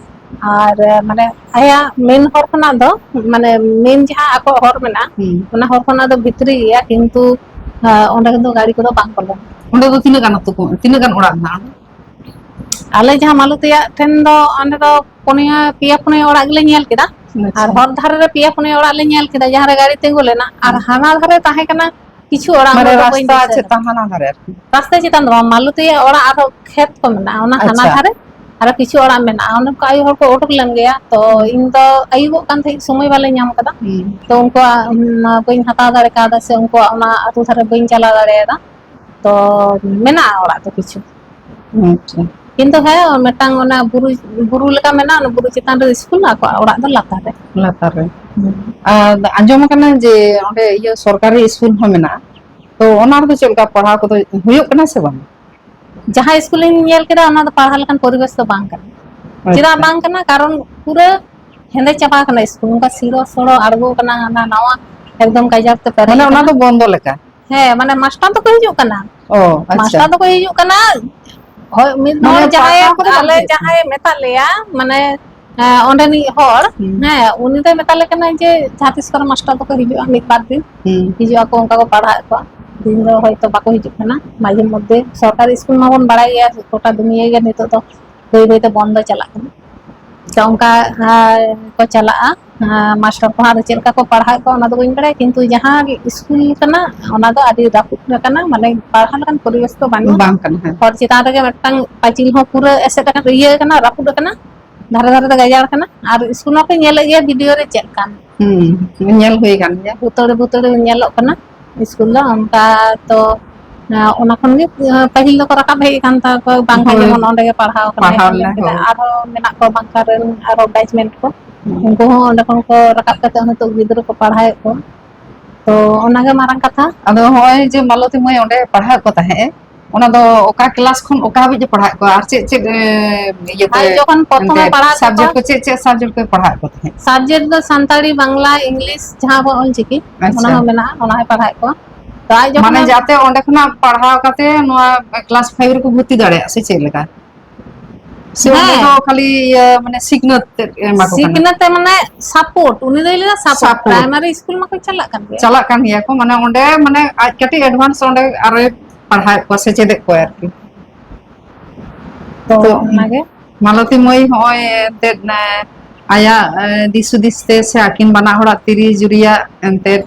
ᱟᱨ, ᱢᱟᱱᱮ, ᱟᱭᱟᱜ ᱢᱮᱱ ᱦᱚᱨ ᱠᱷᱚᱱᱟᱜ ᱫᱚ, ᱢᱟᱱᱮ, ᱢᱮᱱ ᱡᱟᱦᱟᱸ ᱟᱠᱚᱣᱟᱜ ᱦᱚᱨ ᱢᱮᱱᱟᱜᱼᱟ, ᱦᱩᱸ᱾ ᱚᱱᱟ ᱦᱚᱨ ᱠᱷᱚᱱᱟᱜ ᱫᱚ ᱵᱷᱤᱛᱨᱤ ᱜᱮᱭᱟ, ᱠᱤᱱᱛᱩ, ᱟᱸ, ᱚᱸᱰᱮ ᱫᱚ ᱜᱟᱹᱲᱤ ᱠᱚᱫᱚ ᱵᱟᱝ ᱵᱚᱞᱚᱱᱟ᱾ ᱚᱸᱰᱮ ᱫᱚ ᱛᱤᱱᱟᱹᱜ ᱜᱟᱱ ᱟᱹᱛᱩ ᱠᱚ, ᱛᱤᱱᱟᱹᱜ ᱜᱟᱱ ᱚᱲᱟᱜ ᱢᱮᱱᱟᱜᱼᱟ ᱚᱸᱰᱮ? ᱟᱞᱮ ᱡᱟᱦᱟᱸ ᱢᱟᱞᱚᱛᱤᱭᱟᱜ ᱴᱷᱮᱱ ᱫᱚ, ᱚᱸᱰᱮ ᱫᱚ ᱯᱩᱱᱭᱟ, ᱯᱮᱭᱟ ᱯᱩᱱᱭᱟ ᱚᱲᱟᱜ ᱜᱮᱞᱮ ᱧᱮᱞ ᱠᱮᱫᱟ᱾ ᱟᱪᱪᱷᱟ᱾ ᱟᱨ ᱦᱚᱨ ᱫᱷᱟᱨᱮ ᱨᱮ ᱯᱮᱭᱟ ᱯᱩᱱᱭᱟ ᱚᱲᱟᱜ ᱞᱮ ᱧᱮᱞ ᱠᱮᱫᱟ, ᱡᱟᱦᱟᱸ ᱨᱮ ᱜᱟᱹᱲᱤ ᱛᱤᱸᱜᱩ ᱞᱮᱱᱟ, ᱟᱨ ᱦᱩᱸ᱾ ᱦᱟᱱᱟ ᱫᱷᱟᱨᱮ ᱛᱟᱦᱮᱸ ᱠᱟᱱᱟ ᱠᱤᱪᱷᱩ ᱚᱲᱟᱜ, ᱢᱟᱱᱮ ᱚᱱᱟ ᱫᱚ ᱵᱟᱹᱧ ᱨᱟᱥᱛᱟ ᱫᱤᱥᱟᱹᱭᱮᱫᱟ᱾ ᱪᱮᱛᱟᱱ ᱦᱟᱱᱟ ᱫᱷᱟᱨᱮ ᱟᱨᱠᱤ᱾ ᱨᱟᱥᱛᱟ ᱪᱮᱛᱟᱱ ᱫᱚ ᱵᱟᱝ, ᱢᱟᱞᱚᱛᱤᱭᱟᱜ ᱚᱲᱟᱜ ᱟᱨᱦᱚᱸ ᱠᱷᱮᱛ ᱠᱚ ᱢᱮᱱᱟᱜᱼᱟ, ᱚᱱᱟ ᱦᱟᱱᱟ ᱟᱪᱪᱷᱟ᱾ ᱫᱷᱟᱨᱮ ᱟᱨᱚ ᱠᱤᱪᱷᱩ ᱚᱲᱟᱜ ᱢᱮᱱᱟᱜᱼᱟ᱾ ᱚᱸᱰᱮ ᱠᱚ ᱟᱭᱳ ᱦᱚᱲ ᱠᱚ ᱩᱰᱩᱠ ᱞᱮᱱ ᱜᱮᱭᱟ, ᱛᱚ ᱦᱩᱸ᱾ ᱤᱧ ᱫᱚ ᱟᱹᱭᱩᱵᱚᱜ ᱠᱟᱱ ᱛᱟᱦᱮᱸᱫ, ᱥᱚᱢᱚᱭ ᱵᱟᱞᱮ ᱧᱟᱢ ᱠᱟᱫᱟ᱾ ᱦᱩᱸ᱾ ᱛᱚ ᱩᱱᱠᱩᱣᱟᱜ, ᱩᱢ, ᱵᱟᱹᱧ ᱦᱟᱛᱟᱣ ᱫᱟᱲᱮ ᱠᱟᱣᱫᱟ, ᱥᱮ ᱩᱱᱠᱩᱣᱟᱜ ᱚᱱᱟ ᱟᱹᱛᱩ ᱫᱷᱟᱨᱮ ᱵᱟᱹᱧ ᱪᱟᱞᱟᱣ ᱫᱟᱲᱮᱭᱟᱫᱟ᱾ ᱛᱚ ᱢᱮᱱᱟᱜᱼᱟ ᱚᱲᱟᱜ ᱫᱚ ᱠᱤᱪᱷᱩ᱾ ᱟᱪᱪᱷᱟ᱾ ᱠᱤᱱᱛᱩ ᱦᱮᱸ, ᱢᱤᱫᱴᱟᱝ ᱚᱱᱟ ᱵᱩᱨᱩ, ᱵᱩᱨᱩ ᱞᱮᱠᱟ ᱢᱮᱱᱟᱜᱼᱟ, ᱚᱱᱟ ᱵᱩᱨᱩ ᱪᱮᱛᱟᱱ ᱨᱮ ᱥᱠᱩᱞ, ᱟᱠᱚᱣᱟᱜ ᱚᱲᱟᱜ ᱫᱚ ᱞᱟᱛᱟᱨ ᱨᱮ᱾ ᱞᱟᱛᱟᱨ ᱨᱮ᱾ ᱦᱩᱸ᱾ ᱟᱨ ᱟᱸᱡᱚᱢ ᱟᱠᱟᱱᱟ ᱡᱮ ᱚᱸᱰᱮ ᱤᱭᱟᱹ ᱥᱚᱨᱠᱟᱨᱤ ᱥᱠᱩᱞ ᱦᱚᱸ ᱢᱮᱱᱟᱜᱼᱟ᱾ ᱛᱚ ᱚᱱᱟ ᱨᱮᱫᱚ ᱪᱮᱫ ᱞᱮᱠᱟ ᱯᱟᱲᱦᱟᱣ ᱠᱚᱫᱚ ᱦᱩᱭᱩᱜ ᱠᱟᱱᱟ ᱥᱮ ᱵᱟᱝ? ᱡᱟᱦᱟᱸ ᱥᱠᱩᱞᱤᱧ ᱧᱮᱞ ᱠᱮᱫᱟ, ᱚᱱᱟ ᱫᱚ ᱯᱟᱲᱦᱟᱣ ᱞᱮᱠᱟᱱ ᱯᱚᱨᱤᱵᱮᱥ ᱫᱚ ᱵᱟᱝ ᱠᱟᱱᱟ᱾ ᱪᱮᱫᱟᱜ ᱟᱪᱪᱷᱟ᱾ ᱵᱟᱝ ᱠᱟᱱᱟ? ᱠᱟᱨᱚᱱ ᱯᱩᱨᱟᱹ ᱦᱮᱸᱫᱮ ᱪᱟᱵᱟ ᱠᱟᱱᱟ ᱥᱠᱩᱞ, ᱚᱱᱠᱟ ᱥᱤᱲᱚ ᱥᱚᱲᱚ ᱟᱬᱜᱚ ᱠᱟᱱᱟ, ᱦᱟᱱᱟ ᱱᱟᱣᱟ ᱮᱠᱫᱚᱢ ᱠᱟᱡᱟᱠ ᱛᱮ ᱯᱮᱨᱮᱡ ᱢᱟᱱᱮ ᱚᱱᱟ ᱟᱠᱟᱱᱟ᱾ ᱫᱚ ᱵᱚᱱᱫᱚ ᱞᱮᱠᱟ? ᱦᱮᱸ, ᱢᱟᱱᱮ ᱢᱟᱥᱴᱟᱨ ᱫᱚᱠᱚ ᱦᱤᱡᱩᱜ ᱠᱟᱱᱟ᱾ ᱚ, ᱟᱪᱪᱷᱟ᱾ ᱢᱟᱥᱴᱟᱨ ᱫᱚᱠᱚ ᱦᱤᱡᱩᱜ ᱠᱟᱱᱟ᱾ ᱦᱳᱭ, ᱢᱤᱫ ᱢᱟᱱᱮ ᱦᱚᱲ ᱡᱟᱦᱟᱸᱭ ᱯᱟᱲᱦᱟᱣ ᱠᱚᱫᱚ ᱵᱟᱞᱮ ᱟᱞᱮ ᱦᱩᱭᱩᱜ ᱠᱟᱱᱟ᱾ ᱡᱟᱦᱟᱸᱭ ᱢᱮᱛᱟᱜ ᱞᱮᱭᱟ, ᱢᱟᱱᱮ, ᱦᱮᱸ, ᱚᱸᱰᱮᱱᱤᱡ ᱦᱚᱲ, ᱦᱩᱸ᱾ ᱦᱮᱸ, ᱩᱱᱤ ᱫᱚᱭ ᱢᱮᱛᱟ ᱞᱮ ᱠᱟᱱᱟ ᱡᱮ ᱡᱟᱦᱟᱸ ᱛᱤᱥ ᱠᱚᱨᱮ ᱢᱟᱥᱴᱟᱨ ᱫᱚᱠᱚ ᱦᱤᱡᱩᱜᱼᱟ, ᱢᱤᱫ ᱵᱟᱨ ᱫᱤᱱ ᱦᱩᱸ᱾ ᱦᱤᱡᱩᱜ ᱟᱠᱚ, ᱚᱱᱠᱟ ᱠᱚ ᱯᱟᱲᱦᱟᱣᱮᱫ ᱠᱚᱣᱟ᱾ ᱫᱤᱱ ᱫᱚ ᱦᱚᱭᱛᱳ ᱵᱟᱠᱚ ᱦᱤᱡᱩᱜ ᱠᱟᱱᱟ, ᱢᱟᱡᱷᱮ ᱢᱚᱫᱽᱫᱷᱮ᱾ ᱥᱚᱨᱠᱟᱨᱤ ᱥᱠᱩᱞ ᱢᱟᱵᱚᱱ ᱵᱟᱲᱟᱭ ᱜᱮᱭᱟ, ᱜᱚᱴᱟ ᱫᱩᱱᱤᱭᱟᱹ ᱜᱮ ᱱᱤᱛᱚᱜ ᱫᱚ ᱵᱟᱹᱭ ᱵᱟᱹᱭ ᱛᱮ ᱵᱚᱱᱫᱚ ᱪᱟᱞᱟᱜ ᱠᱟᱱᱟ᱾ ᱛᱚ ᱚᱱᱠᱟ, ᱟᱨ ᱠᱚ ᱪᱟᱞᱟᱜᱼᱟ᱾ ᱟᱨ ᱢᱟᱥᱴᱟᱨ ᱠᱚᱦᱚᱸ ᱟᱫᱚ ᱪᱮᱫ ᱞᱮᱠᱟ ᱠᱚ ᱯᱟᱲᱦᱟᱣᱮᱫ ᱠᱚᱣᱟ, ᱚᱱᱟ ᱫᱚ ᱵᱟᱹᱧ ᱵᱟᱲᱟᱭᱟ, ᱠᱤᱱᱛᱩ ᱡᱟᱦᱟᱸ ᱥᱠᱩᱞ ᱠᱟᱱᱟ, ᱚᱱᱟ ᱫᱚ ᱟᱹᱰᱤ ᱨᱟᱹᱯᱩᱫ ᱟᱠᱟᱱᱟ, ᱢᱟᱱᱮ ᱯᱟᱲᱦᱟᱣ ᱞᱮᱠᱟᱱ ᱯᱚᱨᱤᱵᱮᱥ ᱫᱚ ᱵᱟᱹᱱᱩᱜᱼᱟ᱾ ᱵᱟᱝ ᱠᱟᱱᱟ, ᱦᱮᱸ᱾ ᱦᱚᱲ ᱪᱮᱛᱟᱱ ᱨᱮᱜᱮ ᱢᱤᱫᱴᱟᱝ ᱯᱟᱹᱪᱤᱞ ᱦᱚᱸ ᱯᱩᱨᱟᱹ ᱮᱥᱮᱫ ᱟᱠᱟᱱ, ᱤᱭᱟᱹ ᱟᱠᱟᱱᱟ, ᱨᱟᱹᱯᱩᱫ ᱟᱠᱟᱱᱟ, ᱫᱷᱟᱨᱮ ᱫᱷᱟᱨᱮ ᱛᱮ ᱜᱟᱡᱟᱲ ᱟᱠᱟᱱᱟ᱾ ᱟᱨ ᱥᱠᱩᱞ ᱢᱟᱯᱮ ᱧᱮᱞᱮᱫ ᱜᱮᱭᱟ ᱵᱷᱤᱰᱤᱭᱳ ᱨᱮ ᱪᱮᱫ ᱞᱮᱠᱟᱱ᱾ ᱦᱩᱸ, ᱧᱮᱞ ᱦᱩᱭ ᱟᱠᱟᱱ ᱜᱮᱭᱟ᱾ ᱵᱩᱛᱟᱹᱲ ᱵᱩᱛᱟᱹᱲ ᱧᱮᱞᱚᱜ ᱠᱟᱱᱟ ᱥᱠᱩᱞ ᱫᱚ᱾ ᱚᱱᱠᱟ ᱛᱚ, ᱚᱱᱟ ᱠᱷᱚᱱ ᱜᱮ ᱯᱟᱹᱦᱤᱞ ᱫᱚᱠᱚ ᱨᱟᱠᱟᱵ ᱦᱮᱡ ᱟᱠᱟᱱ ᱛᱟᱠᱚᱣᱟ, ᱵᱟᱝᱠᱟ ᱦᱳᱭ᱾ ᱡᱮᱢᱚᱱ ᱚᱸᱰᱮ ᱜᱮ ᱯᱟᱲᱦᱟᱣ ᱠᱟᱱᱟᱭ, ᱯᱟᱲᱦᱟᱣ ᱞᱮᱱᱟᱭ, ᱦᱳᱭ᱾ ᱟᱨᱦᱚᱸ ᱢᱮᱱᱟᱜ ᱠᱚᱣᱟ ᱵᱟᱝᱠᱟ ᱨᱮᱱ ᱟᱨᱦᱚᱸ ᱵᱮᱪᱢᱮᱴ ᱠᱚ, ᱦᱩᱸ᱾ ᱩᱱᱠᱩ ᱦᱚᱸ ᱚᱸᱰᱮ ᱠᱷᱚᱱ ᱠᱚ ᱨᱟᱠᱟᱵ ᱠᱟᱛᱮ ᱱᱤᱛᱚᱜ ᱜᱤᱫᱽᱨᱟᱹ ᱠᱚ ᱯᱟᱲᱦᱟᱣᱮᱫ ᱠᱚᱣᱟ᱾ ᱛᱚ ᱚᱱᱟᱜᱮ ᱢᱟᱨᱟᱝ ᱠᱟᱛᱷᱟ᱾ ᱟᱫᱚ ᱦᱚᱸᱜᱼᱚᱭ ᱡᱮ ᱢᱟᱞᱚᱛᱤ ᱢᱟᱹᱭ ᱚᱸᱰᱮ ᱯᱟᱲᱦᱟᱣᱮᱫ ᱠᱚ ᱛᱟᱦᱮᱸᱫ ᱮ, ᱚᱱᱟ ᱫᱚ ᱚᱠᱟ ᱠᱞᱟᱥ ᱠᱷᱚᱱ ᱚᱠᱟ ᱦᱟᱹᱵᱤᱡ ᱮ ᱯᱟᱲᱦᱟᱣᱮᱫ ᱠᱚᱣᱟ ᱟᱨ ᱪᱮᱫ ᱪᱮᱫ, ᱮ, ᱤᱭᱟᱹᱛᱮ ᱟᱡ ᱡᱚᱠᱷᱚᱱ ᱯᱨᱚᱛᱷᱚᱢᱮ ᱮᱱᱛᱮ ᱯᱟᱲᱦᱟᱣᱮᱫ ᱥᱟᱵᱡᱮᱠᱴ ᱠᱚᱣᱟ, ᱠᱚ ᱪᱮᱫ ᱪᱮᱫ ᱥᱟᱵᱡᱮᱠᱴ ᱠᱚᱭ ᱯᱟᱲᱦᱟᱣᱮᱫ ᱠᱚ ᱛᱟᱦᱮᱸᱫ? ᱥᱟᱵᱡᱮᱠᱴ ᱫᱚ ᱥᱟᱱᱛᱟᱲᱤ, ᱵᱟᱝᱞᱟ, ᱤᱝᱞᱤᱥ, ᱡᱟᱦᱟᱸ ᱟᱵᱚᱣᱟᱜ ᱚᱞᱪᱤᱠᱤ, ᱚᱱᱟ ᱟᱪᱪᱷᱟ᱾ ᱦᱚᱸ ᱢᱮᱱᱟᱜᱼᱟ, ᱚᱱᱟ ᱦᱚᱸᱭ ᱯᱟᱲᱦᱟᱣᱮᱫ ᱠᱚᱣᱟ᱾ ᱛᱚ ᱟᱡ ᱡᱚᱠᱷᱚᱱ ᱢᱟᱱᱮ ᱮ ᱡᱟᱛᱮ ᱚᱸᱰᱮ ᱠᱷᱚᱱᱟᱜ ᱯᱟᱲᱦᱟᱣ ᱠᱟᱛᱮ ᱱᱚᱣᱟ ᱠᱞᱟᱥ ᱯᱷᱟᱭᱤᱵ ᱨᱮᱠᱚ ᱵᱷᱚᱨᱛᱤ ᱫᱟᱲᱮᱭᱟᱜᱼᱟ ᱥᱮ ᱪᱮᱫ ᱞᱮᱠᱟ? ᱥᱮ ᱩᱱᱤ ᱫᱚ ᱦᱮᱸ᱾ ᱠᱷᱟᱹᱞᱤ ᱤᱭᱟᱹ ᱢᱟᱱᱮ ᱥᱤᱠᱷᱱᱟᱹᱛ ᱛᱮᱫ ᱮ ᱮᱢᱟ ᱠᱚ ᱠᱟᱱᱟ? ᱥᱤᱠᱷᱱᱟᱹᱛ ᱮ ᱢᱟᱱᱮ ᱥᱟᱯᱳᱨᱴ, ᱩᱱᱤ ᱫᱚᱭ ᱞᱟᱹᱭᱫᱟ ᱥᱟᱯᱳᱨᱴ᱾ ᱥᱟᱯᱳᱨᱴ᱾ ᱯᱨᱟᱭᱢᱟᱨᱤ ᱥᱠᱩᱞ ᱢᱟᱠᱚ ᱪᱟᱞᱟᱜ ᱠᱟᱱ ᱜᱮ᱾ ᱪᱟᱞᱟᱜ ᱠᱟᱱ ᱜᱮᱭᱟ ᱠᱚ, ᱢᱟᱱᱮ ᱚᱸᱰᱮ ᱢᱟᱱᱮ ᱟᱡ ᱠᱟᱹᱴᱤᱡ ᱮᱰᱵᱷᱟᱱᱥ ᱚᱸᱰᱮ ᱟᱨᱚᱭ ᱯᱟᱲᱦᱟᱣᱮᱫ ᱠᱚᱣᱟ, ᱥᱮᱪᱮᱫᱮᱫ ᱠᱚᱣᱟ ᱟᱨᱠᱤ᱾ ᱛᱚ ᱛᱚ ᱚᱱᱟᱜᱮ᱾ ᱢᱟᱞᱚᱛᱤ ᱢᱟᱹᱭ ᱦᱚᱸᱜᱼᱚᱭ ᱮᱱᱛᱮᱫ, ᱮ, ᱟᱭᱟᱜ, ᱮ, ᱫᱤᱥ ᱦᱩᱫᱤᱥ ᱛᱮ ᱥᱮ ᱟᱹᱠᱤᱱ ᱵᱟᱱᱟ ᱦᱚᱲᱟᱜ ᱛᱤᱨᱤ ᱡᱩᱨᱤᱭᱟᱜ ᱮᱱᱛᱮᱫ,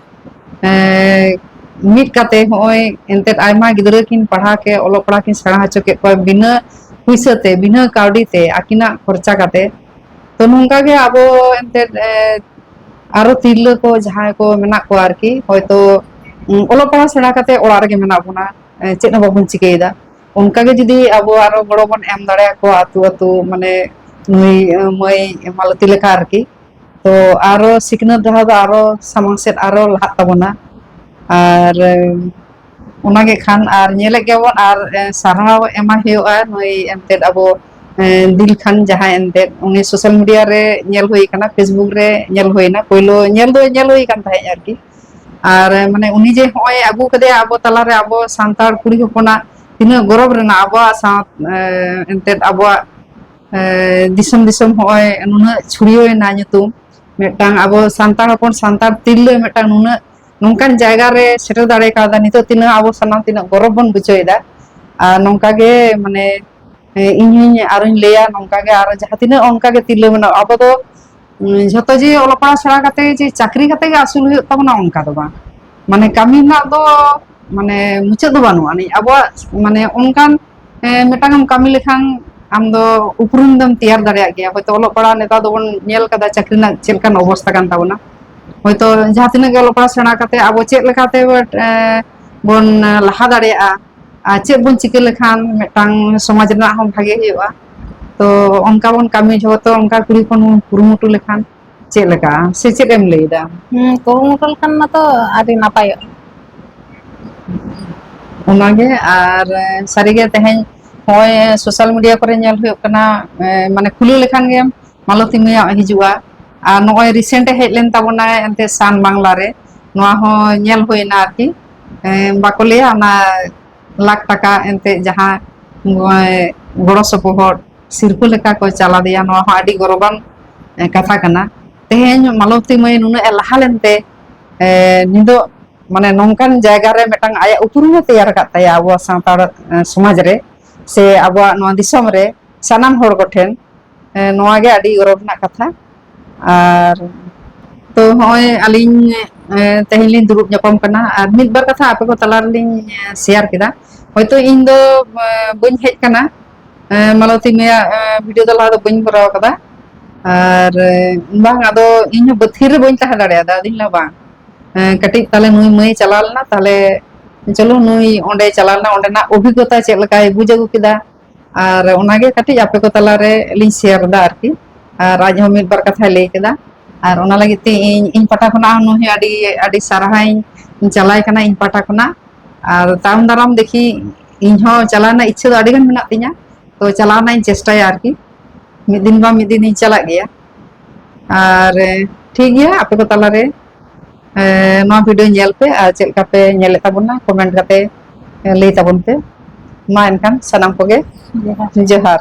ᱮ, ᱢᱤᱫ ᱠᱟᱛᱮ ᱦᱚᱸᱜᱼᱚᱭ ᱮᱱᱛᱮᱫ ᱟᱭᱢᱟ ᱜᱤᱫᱽᱨᱟᱹ ᱠᱤᱱ ᱯᱟᱲᱦᱟᱣ ᱠᱮᱫ, ᱚᱞᱚᱜ ᱯᱟᱲᱦᱟᱣ ᱠᱤᱱ ᱥᱮᱬᱟ ᱦᱚᱪᱚ ᱠᱮᱫ ᱠᱚᱣᱟ ᱵᱤᱱᱟᱹ ᱯᱩᱭᱥᱟᱹ ᱛᱮ, ᱵᱤᱱᱟᱹ ᱠᱟᱹᱣᱰᱤ ᱛᱮ, ᱟᱹᱠᱤᱱᱟᱜ ᱠᱷᱚᱨᱪᱟ ᱠᱟᱛᱮ᱾ ᱛᱚ ᱱᱚᱝᱠᱟ ᱜᱮ ᱟᱵᱚ ᱮᱱᱛᱮᱫ, ᱮ, ᱟᱨᱚ ᱛᱤᱨᱞᱟᱹ ᱠᱚ ᱡᱟᱦᱟᱸᱭ ᱠᱚ ᱢᱮᱱᱟᱜ ᱠᱚᱣᱟ ᱟᱨᱠᱤ, ᱦᱚᱭᱛᱳ, ᱩᱸ, ᱚᱞᱚᱜ ᱯᱟᱲᱦᱟᱣ ᱥᱮᱬᱟ ᱠᱟᱛᱮ ᱚᱲᱟᱜ ᱨᱮᱜᱮ ᱢᱮᱱᱟᱜ ᱵᱚᱱᱟ, ᱮ, ᱪᱮᱫ ᱦᱚᱸ ᱵᱟᱵᱚᱱ ᱪᱤᱠᱟᱹᱭᱮᱫᱟ᱾ ᱚᱱᱠᱟ ᱜᱮ ᱡᱩᱫᱤ ᱟᱵᱚ ᱟᱨᱚ ᱜᱚᱲᱚ ᱵᱚᱱ ᱮᱢ ᱫᱟᱲᱮᱭᱟᱠᱚᱣᱟ ᱟᱹᱛᱩ ᱟᱹᱛᱩ, ᱢᱟᱱᱮ ᱱᱩᱭ, ᱮ, ᱢᱟᱹᱭ ᱢᱟᱞᱚᱛᱤ ᱞᱮᱠᱟ ᱟᱨᱠᱤ, ᱛᱚ ᱟᱨᱚ ᱥᱤᱠᱷᱱᱟᱹᱛ ᱰᱟᱦᱟᱨ ᱫᱚ ᱟᱨᱚ ᱥᱟᱢᱟᱝ ᱥᱮᱫ ᱟᱨᱚ ᱞᱟᱦᱟᱜ ᱛᱟᱵᱚᱱᱟ᱾ ᱟᱨ, ᱮ, ᱚᱱᱟᱜᱮ ᱠᱷᱟᱱ, ᱟᱨ ᱧᱮᱞᱮᱫ ᱜᱮᱭᱟᱵᱚᱱ, ᱟᱨ ᱮ, ᱥᱟᱨᱦᱟᱣ ᱮᱢᱟ ᱦᱩᱭᱩᱜᱼᱟ ᱱᱩᱭ ᱮᱱᱛᱮᱫ ᱟᱵᱚ ᱮ, ᱫᱤᱞ ᱠᱷᱟᱱ, ᱡᱟᱦᱟᱸᱭ ᱮᱱᱛᱮᱫ ᱩᱱᱤ ᱥᱳᱥᱟᱞ ᱢᱤᱰᱤᱭᱟ ᱨᱮ ᱧᱮᱞ ᱦᱩᱭ ᱠᱟᱱᱟ, ᱯᱷᱮᱥᱵᱩᱠ ᱨᱮ ᱧᱮᱞ ᱦᱩᱭᱱᱟ, ᱯᱳᱭᱞᱳ ᱧᱮᱞ ᱫᱚ ᱧᱮᱞ ᱦᱩᱭ ᱠᱟᱱ ᱛᱟᱦᱮᱸᱫ ᱟᱨᱠᱤ᱾ ᱟᱨ ᱮ, ᱢᱟᱱᱮ ᱩᱱᱤ ᱡᱮ ᱦᱚᱸᱜᱼᱚᱭ ᱟᱹᱜᱩ ᱠᱟᱫᱮᱭᱟ ᱟᱵᱚ ᱛᱟᱞᱟᱨᱮ, ᱟᱵᱚ ᱥᱟᱱᱛᱟᱲ ᱠᱩᱲᱤ ᱦᱚᱯᱚᱱᱟᱜ ᱛᱤᱱᱟᱹᱜ ᱜᱚᱨᱚᱵᱽ ᱨᱮᱱᱟᱜ, ᱟᱵᱚᱣᱟᱜ ᱥᱟᱶ ᱮ, ᱮᱱᱛᱮᱫ ᱟᱵᱚᱣᱟᱜ ᱮ, ᱫᱤᱥᱚᱢ ᱫᱤᱥᱚᱢ ᱦᱚᱸᱜᱼᱚᱭ ᱱᱩᱱᱟᱹᱜ ᱪᱷᱩᱲᱭᱟᱹᱣ ᱮᱱᱟ ᱧᱩᱛᱩᱢ, ᱢᱤᱫᱴᱟᱝ ᱟᱵᱚ ᱥᱟᱱᱛᱟᱲ ᱦᱚᱯᱚᱱ, ᱥᱟᱱᱛᱟᱲ ᱛᱤᱨᱞᱟᱹ ᱢᱤᱫᱴᱟᱝ ᱱᱩᱱᱟᱹᱜ ᱱᱚᱝᱠᱟᱱ ᱡᱟᱭᱜᱟ ᱨᱮ ᱥᱮᱴᱮᱨ ᱫᱟᱲᱮ ᱠᱟᱣᱫᱟ, ᱱᱤᱛᱚᱜ ᱛᱤᱱᱟᱹᱜ ᱟᱵᱚ ᱥᱟᱱᱟᱢ ᱛᱤᱱᱟᱹᱜ ᱜᱚᱨᱚᱵᱽ ᱵᱚᱱ ᱵᱩᱡᱷᱟᱹᱣ ᱮᱫᱟ᱾ ᱟᱨ ᱱᱚᱝᱠᱟ ᱜᱮ, ᱢᱟᱱᱮ, ᱮ, ᱤᱧ ᱦᱚᱧ ᱟᱨᱚᱧ ᱞᱟᱹᱭᱟ, ᱱᱚᱝᱠᱟ ᱜᱮ ᱟᱨᱚ ᱡᱟᱦᱟᱸ ᱛᱤᱱᱟᱹᱜ ᱚᱱᱠᱟ ᱜᱮ ᱛᱤᱨᱞᱟᱹ ᱢᱮᱱᱟᱜ, ᱟᱵᱚ ᱫᱚ ᱩᱸ, ᱡᱷᱚᱛᱚ ᱡᱮ ᱚᱞᱚᱜ ᱯᱟᱲᱦᱟᱣ ᱥᱮᱬᱟ ᱠᱟᱛᱮ ᱡᱮ ᱪᱟᱹᱠᱨᱤ ᱠᱟᱛᱮ ᱜᱮ ᱟᱹᱥᱩᱞ ᱦᱩᱭᱩᱜ ᱛᱟᱵᱚᱱᱟ, ᱚᱱᱠᱟ ᱫᱚ ᱵᱟᱝ᱾ ᱢᱟᱱᱮ, ᱠᱟᱹᱢᱤ ᱨᱮᱱᱟᱜ ᱫᱚ, ᱢᱟᱱᱮ, ᱢᱩᱪᱟᱹᱫ ᱫᱚ ᱵᱟᱹᱱᱩᱜ ᱟᱹᱱᱤᱡ᱾ ᱟᱵᱚᱣᱟᱜ, ᱢᱟᱱᱮ, ᱚᱱᱠᱟᱱ, ᱮ, ᱢᱤᱫᱴᱟᱝ ᱮᱢ ᱠᱟᱹᱢᱤ ᱞᱮᱠᱷᱟᱱ ᱟᱢ ᱫᱚ ᱩᱯᱨᱩᱢ ᱫᱚᱢ ᱛᱮᱭᱟᱨ ᱫᱟᱲᱮᱭᱟᱜ ᱜᱮᱭᱟ᱾ ᱦᱚᱭᱛᱳ ᱚᱞᱚᱜ ᱯᱟᱲᱦᱟᱣ ᱱᱮᱛᱟᱨ ᱫᱚᱵᱚᱱ ᱧᱮᱞ ᱠᱟᱫᱟ ᱪᱟᱹᱠᱨᱤ ᱨᱮᱱᱟᱜ ᱪᱮᱫ ᱞᱮᱠᱟᱱ ᱚᱵᱚᱥᱛᱟ ᱠᱟᱱ ᱛᱟᱵᱚᱱᱟ᱾ ᱦᱚᱭᱛᱳ ᱡᱟᱦᱟᱸ ᱛᱤᱱᱟᱹᱜ ᱜᱮ ᱚᱞᱚᱜ ᱯᱟᱲᱦᱟᱣ ᱥᱮᱬᱟ ᱠᱟᱛᱮ ᱟᱵᱚ ᱪᱮᱫ ᱞᱮᱠᱟᱛᱮ, ᱮ, ᱵᱚᱱ ᱞᱟᱦᱟ ᱫᱟᱲᱮᱭᱟᱜᱼᱟ, ᱟᱨ ᱪᱮᱫ ᱵᱚᱱ ᱪᱤᱠᱟᱹ ᱞᱮᱠᱷᱟᱱ ᱢᱤᱫᱴᱟᱝ ᱥᱚᱢᱟᱡᱽ ᱨᱮᱱᱟᱜ ᱦᱚᱸ ᱵᱷᱟᱜᱮ ᱦᱩᱭᱩᱜᱼᱟ᱾ ᱛᱚ ᱚᱱᱠᱟ ᱵᱚᱱ ᱠᱟᱹᱢᱤ ᱡᱷᱚᱛᱚ, ᱚᱱᱠᱟ ᱠᱩᱲᱤ ᱦᱚᱯᱚᱱ ᱵᱚᱱ ᱠᱩᱨᱩᱢᱩᱴᱩ ᱞᱮᱠᱷᱟᱱ ᱪᱮᱫ ᱞᱮᱠᱟ, ᱥᱮ ᱪᱮᱫ ᱮᱢ ᱞᱟᱹᱭ ᱮᱫᱟ? ᱦᱩᱸ, ᱠᱩᱨᱩᱢᱩᱴᱩ ᱞᱮᱠᱷᱟᱱ ᱢᱟᱛᱚ ᱟᱹᱰᱤ ᱱᱟᱯᱟᱭᱚᱜᱼᱟ᱾ ᱚᱱᱟᱜᱮ, ᱟᱨ ᱥᱟᱹᱨᱤᱜᱮ ᱛᱮᱦᱮᱧ ᱱᱚᱜᱼᱚᱭ ᱥᱳᱥᱟᱞ ᱢᱤᱰᱤᱭᱟ ᱠᱚᱨᱮ ᱧᱮᱞ ᱦᱩᱭᱩᱜ ᱠᱟᱱᱟ, ᱮ, ᱢᱟᱱᱮ ᱠᱷᱩᱞᱟᱹᱣ ᱞᱮᱠᱷᱟᱱ ᱜᱮ ᱢᱟᱞᱚᱛᱤ ᱢᱟᱹᱭᱟᱜ ᱦᱤᱡᱩᱜᱼᱟ᱾ ᱟᱨ ᱱᱚᱜᱼᱚᱭ ᱨᱤᱥᱮᱱᱴ ᱮ ᱦᱮᱡ ᱞᱮᱱ ᱛᱟᱵᱚᱱᱟᱭ ᱮᱱᱛᱮ ᱥᱟᱱ ᱵᱟᱝᱞᱟ ᱨᱮ, ᱱᱚᱣᱟ ᱦᱚᱸ ᱧᱮᱞ ᱦᱩᱭᱱᱟ ᱟᱨᱠᱤ᱾ ᱮ, ᱵᱟᱠᱚ ᱞᱟᱹᱭᱟ ᱚᱱᱟ ᱞᱟᱠᱷ ᱴᱟᱠᱟ ᱮᱱᱛᱮ ᱡᱟᱦᱟᱸ ᱱᱚᱜᱼᱚᱭ ᱜᱚᱲᱚ ᱥᱚᱯᱚᱦᱚᱫ ᱥᱤᱨᱯᱟᱹ ᱞᱮᱠᱟ ᱠᱚ ᱪᱟᱞ ᱟᱫᱮᱭᱟ, ᱱᱚᱣᱟ ᱦᱚᱸ ᱟᱹᱰᱤ ᱜᱚᱨᱚᱵᱟᱱ, ᱮ, ᱠᱟᱛᱷᱟ ᱠᱟᱱᱟ᱾ ᱛᱮᱦᱮᱧ ᱢᱟᱞᱚᱛᱤ ᱢᱟᱹᱭ ᱱᱩᱱᱟᱹᱜ ᱮ ᱞᱟᱦᱟ ᱞᱮᱱᱛᱮ, ᱮ, ᱱᱤᱛᱚᱜ ᱢᱟᱱᱮ ᱱᱚᱝᱠᱟᱱ ᱡᱟᱭᱜᱟ ᱨᱮ ᱢᱤᱫᱴᱟᱝ ᱟᱭᱟᱜ ᱩᱯᱨᱩᱢ ᱮ ᱛᱮᱭᱟᱨ ᱟᱠᱟᱫ ᱛᱟᱭᱟ ᱟᱵᱚᱣᱟᱜ ᱥᱟᱱᱛᱟᱲ, ᱮ, ᱥᱚᱢᱟᱡᱽ ᱨᱮ, ᱥᱮ ᱟᱵᱚᱣᱟᱜ ᱱᱚᱣᱟ ᱫᱤᱥᱚᱢ ᱨᱮ ᱥᱟᱱᱟᱢ ᱦᱚᱲ ᱠᱚᱴᱷᱮᱱ᱾ ᱮ, ᱱᱚᱣᱟ ᱜᱮ ᱟᱹᱰᱤ ᱜᱚᱨᱚᱵᱽ ᱨᱮᱱᱟᱜ ᱠᱟᱛᱷᱟ᱾ ᱟᱨ ᱛᱚ ᱦᱚᱸᱜᱼᱚᱭ ᱟᱹᱞᱤᱧ, ᱮ, ᱛᱮᱦᱮᱧ ᱞᱤᱧ ᱫᱩᱲᱩᱵ ᱧᱟᱯᱟᱢ ᱠᱟᱱᱟ, ᱟᱨ ᱢᱤᱫ ᱵᱟᱨ ᱠᱟᱛᱷᱟ ᱟᱯᱮ ᱠᱚ ᱛᱟᱞᱟ ᱨᱮᱞᱤᱧ, ᱮ, ᱥᱮᱭᱟᱨ ᱠᱮᱫᱟ᱾ ᱦᱚᱭᱛᱳ ᱤᱧ ᱫᱚ, ᱮ, ᱵᱟᱹᱧ ᱦᱮᱡ ᱠᱟᱱᱟ, ᱮ, ᱢᱟᱞᱚᱛᱤ ᱢᱟᱹᱭᱟᱜ, ᱮ, ᱵᱷᱤᱰᱤᱭᱳ ᱫᱚ ᱞᱟᱦᱟ ᱫᱚ ᱵᱟᱹᱧ ᱠᱚᱨᱟᱣ ᱠᱟᱫᱟ᱾ ᱟᱨ, ᱮ, ᱵᱟᱝ, ᱟᱫᱚ ᱤᱧ ᱦᱚᱸ ᱵᱟᱹ-, ᱛᱷᱤᱨ ᱨᱮ ᱵᱟᱹᱧ ᱛᱟᱦᱮᱸ ᱫᱟᱲᱮᱭᱟᱫᱟ᱾ ᱟᱫᱚᱧ ᱞᱟᱹᱭᱟ, ᱵᱟᱝ, ᱮ, ᱠᱟᱹᱴᱤᱡ ᱛᱟᱦᱞᱮ ᱱᱩᱭ ᱢᱟᱹᱭ ᱪᱟᱞᱟᱣ ᱞᱮᱱᱟ, ᱛᱟᱦᱞᱮ ᱪᱚᱞᱚ ᱱᱩᱭ ᱚᱸᱰᱮ ᱪᱟᱞᱟᱣ ᱞᱮᱱᱟ, ᱚᱸᱰᱮᱱᱟᱜ ᱚᱵᱷᱤᱜᱽᱜᱚᱛᱟ ᱪᱮᱫ ᱞᱮᱠᱟᱭ ᱵᱩᱡᱽ ᱟᱹᱜᱩ ᱠᱮᱫᱟ, ᱟᱨ ᱚᱱᱟᱜᱮ ᱠᱟᱹᱴᱤᱡ ᱟᱯᱮ ᱠᱚ ᱛᱟᱞᱟᱨᱮ ᱞᱤᱧ ᱥᱮᱭᱟᱨ ᱮᱫᱟ ᱟᱨᱠᱤ᱾ ᱟᱨ ᱟᱡ ᱦᱚᱸ ᱢᱤᱫ ᱵᱟᱨ ᱠᱟᱛᱷᱟᱭ ᱞᱟᱹᱭ ᱠᱮᱫᱟ᱾ ᱟᱨ ᱚᱱᱟ ᱞᱟᱹᱜᱤᱫ ᱛᱮ ᱤᱧ, ᱤᱧ ᱯᱟᱦᱴᱟ ᱠᱷᱚᱱᱟᱜ ᱦᱚᱸ ᱱᱩᱭ ᱦᱚᱸ ᱟᱹᱰᱤ, ᱟᱹᱰᱤ ᱥᱟᱨᱦᱟᱣ ᱤᱧ ᱪᱟᱞᱟᱭ ᱠᱟᱱᱟ ᱤᱧ ᱯᱟᱦᱴᱟ ᱠᱷᱚᱱᱟᱜ᱾ ᱟᱨ ᱛᱟᱭᱚᱢ ᱫᱟᱨᱟᱢ ᱫᱮᱠᱷᱤ, ᱤᱧ ᱦᱚᱸ ᱪᱟᱞᱟᱣ ᱨᱮᱱᱟᱜ ᱤᱪᱪᱷᱟᱹ ᱫᱚ ᱟᱹᱰᱤ ᱜᱟᱱ ᱢᱮᱱᱟᱜ ᱛᱤᱧᱟ᱾ ᱛᱚ ᱪᱟᱞᱟᱣ ᱨᱮᱱᱟᱜ ᱤᱧ ᱪᱮᱥᱴᱟᱭᱟ ᱟᱨᱠᱤ, ᱢᱤᱫ ᱫᱤᱱ ᱵᱟᱝ ᱢᱤᱫ ᱫᱤᱱ ᱤᱧ ᱪᱟᱞᱟᱜ ᱜᱮᱭᱟ᱾ ᱟᱨ ᱴᱷᱤᱠ ᱜᱮᱭᱟ, ᱟᱯᱮ ᱠᱚ ᱛᱟᱞᱟᱨᱮ ᱱᱚᱣᱟ ᱵᱷᱤᱰᱤᱭᱳ ᱧᱮᱞ ᱯᱮ ᱟᱨ ᱪᱮᱫ ᱞᱮᱠᱟ ᱯᱮ ᱧᱮᱞᱮᱫ ᱛᱟᱵᱚᱱᱟ, ᱠᱚᱢᱮᱱᱴ ᱠᱟᱛᱮ ᱞᱟᱹᱭ ᱛᱟᱵᱚᱱ ᱯᱮ᱾ ᱢᱟ ᱮᱱᱠᱷᱟᱱ ᱥᱟᱱᱟᱢ ᱠᱚᱜᱮ ᱡᱚᱦᱟᱨ᱾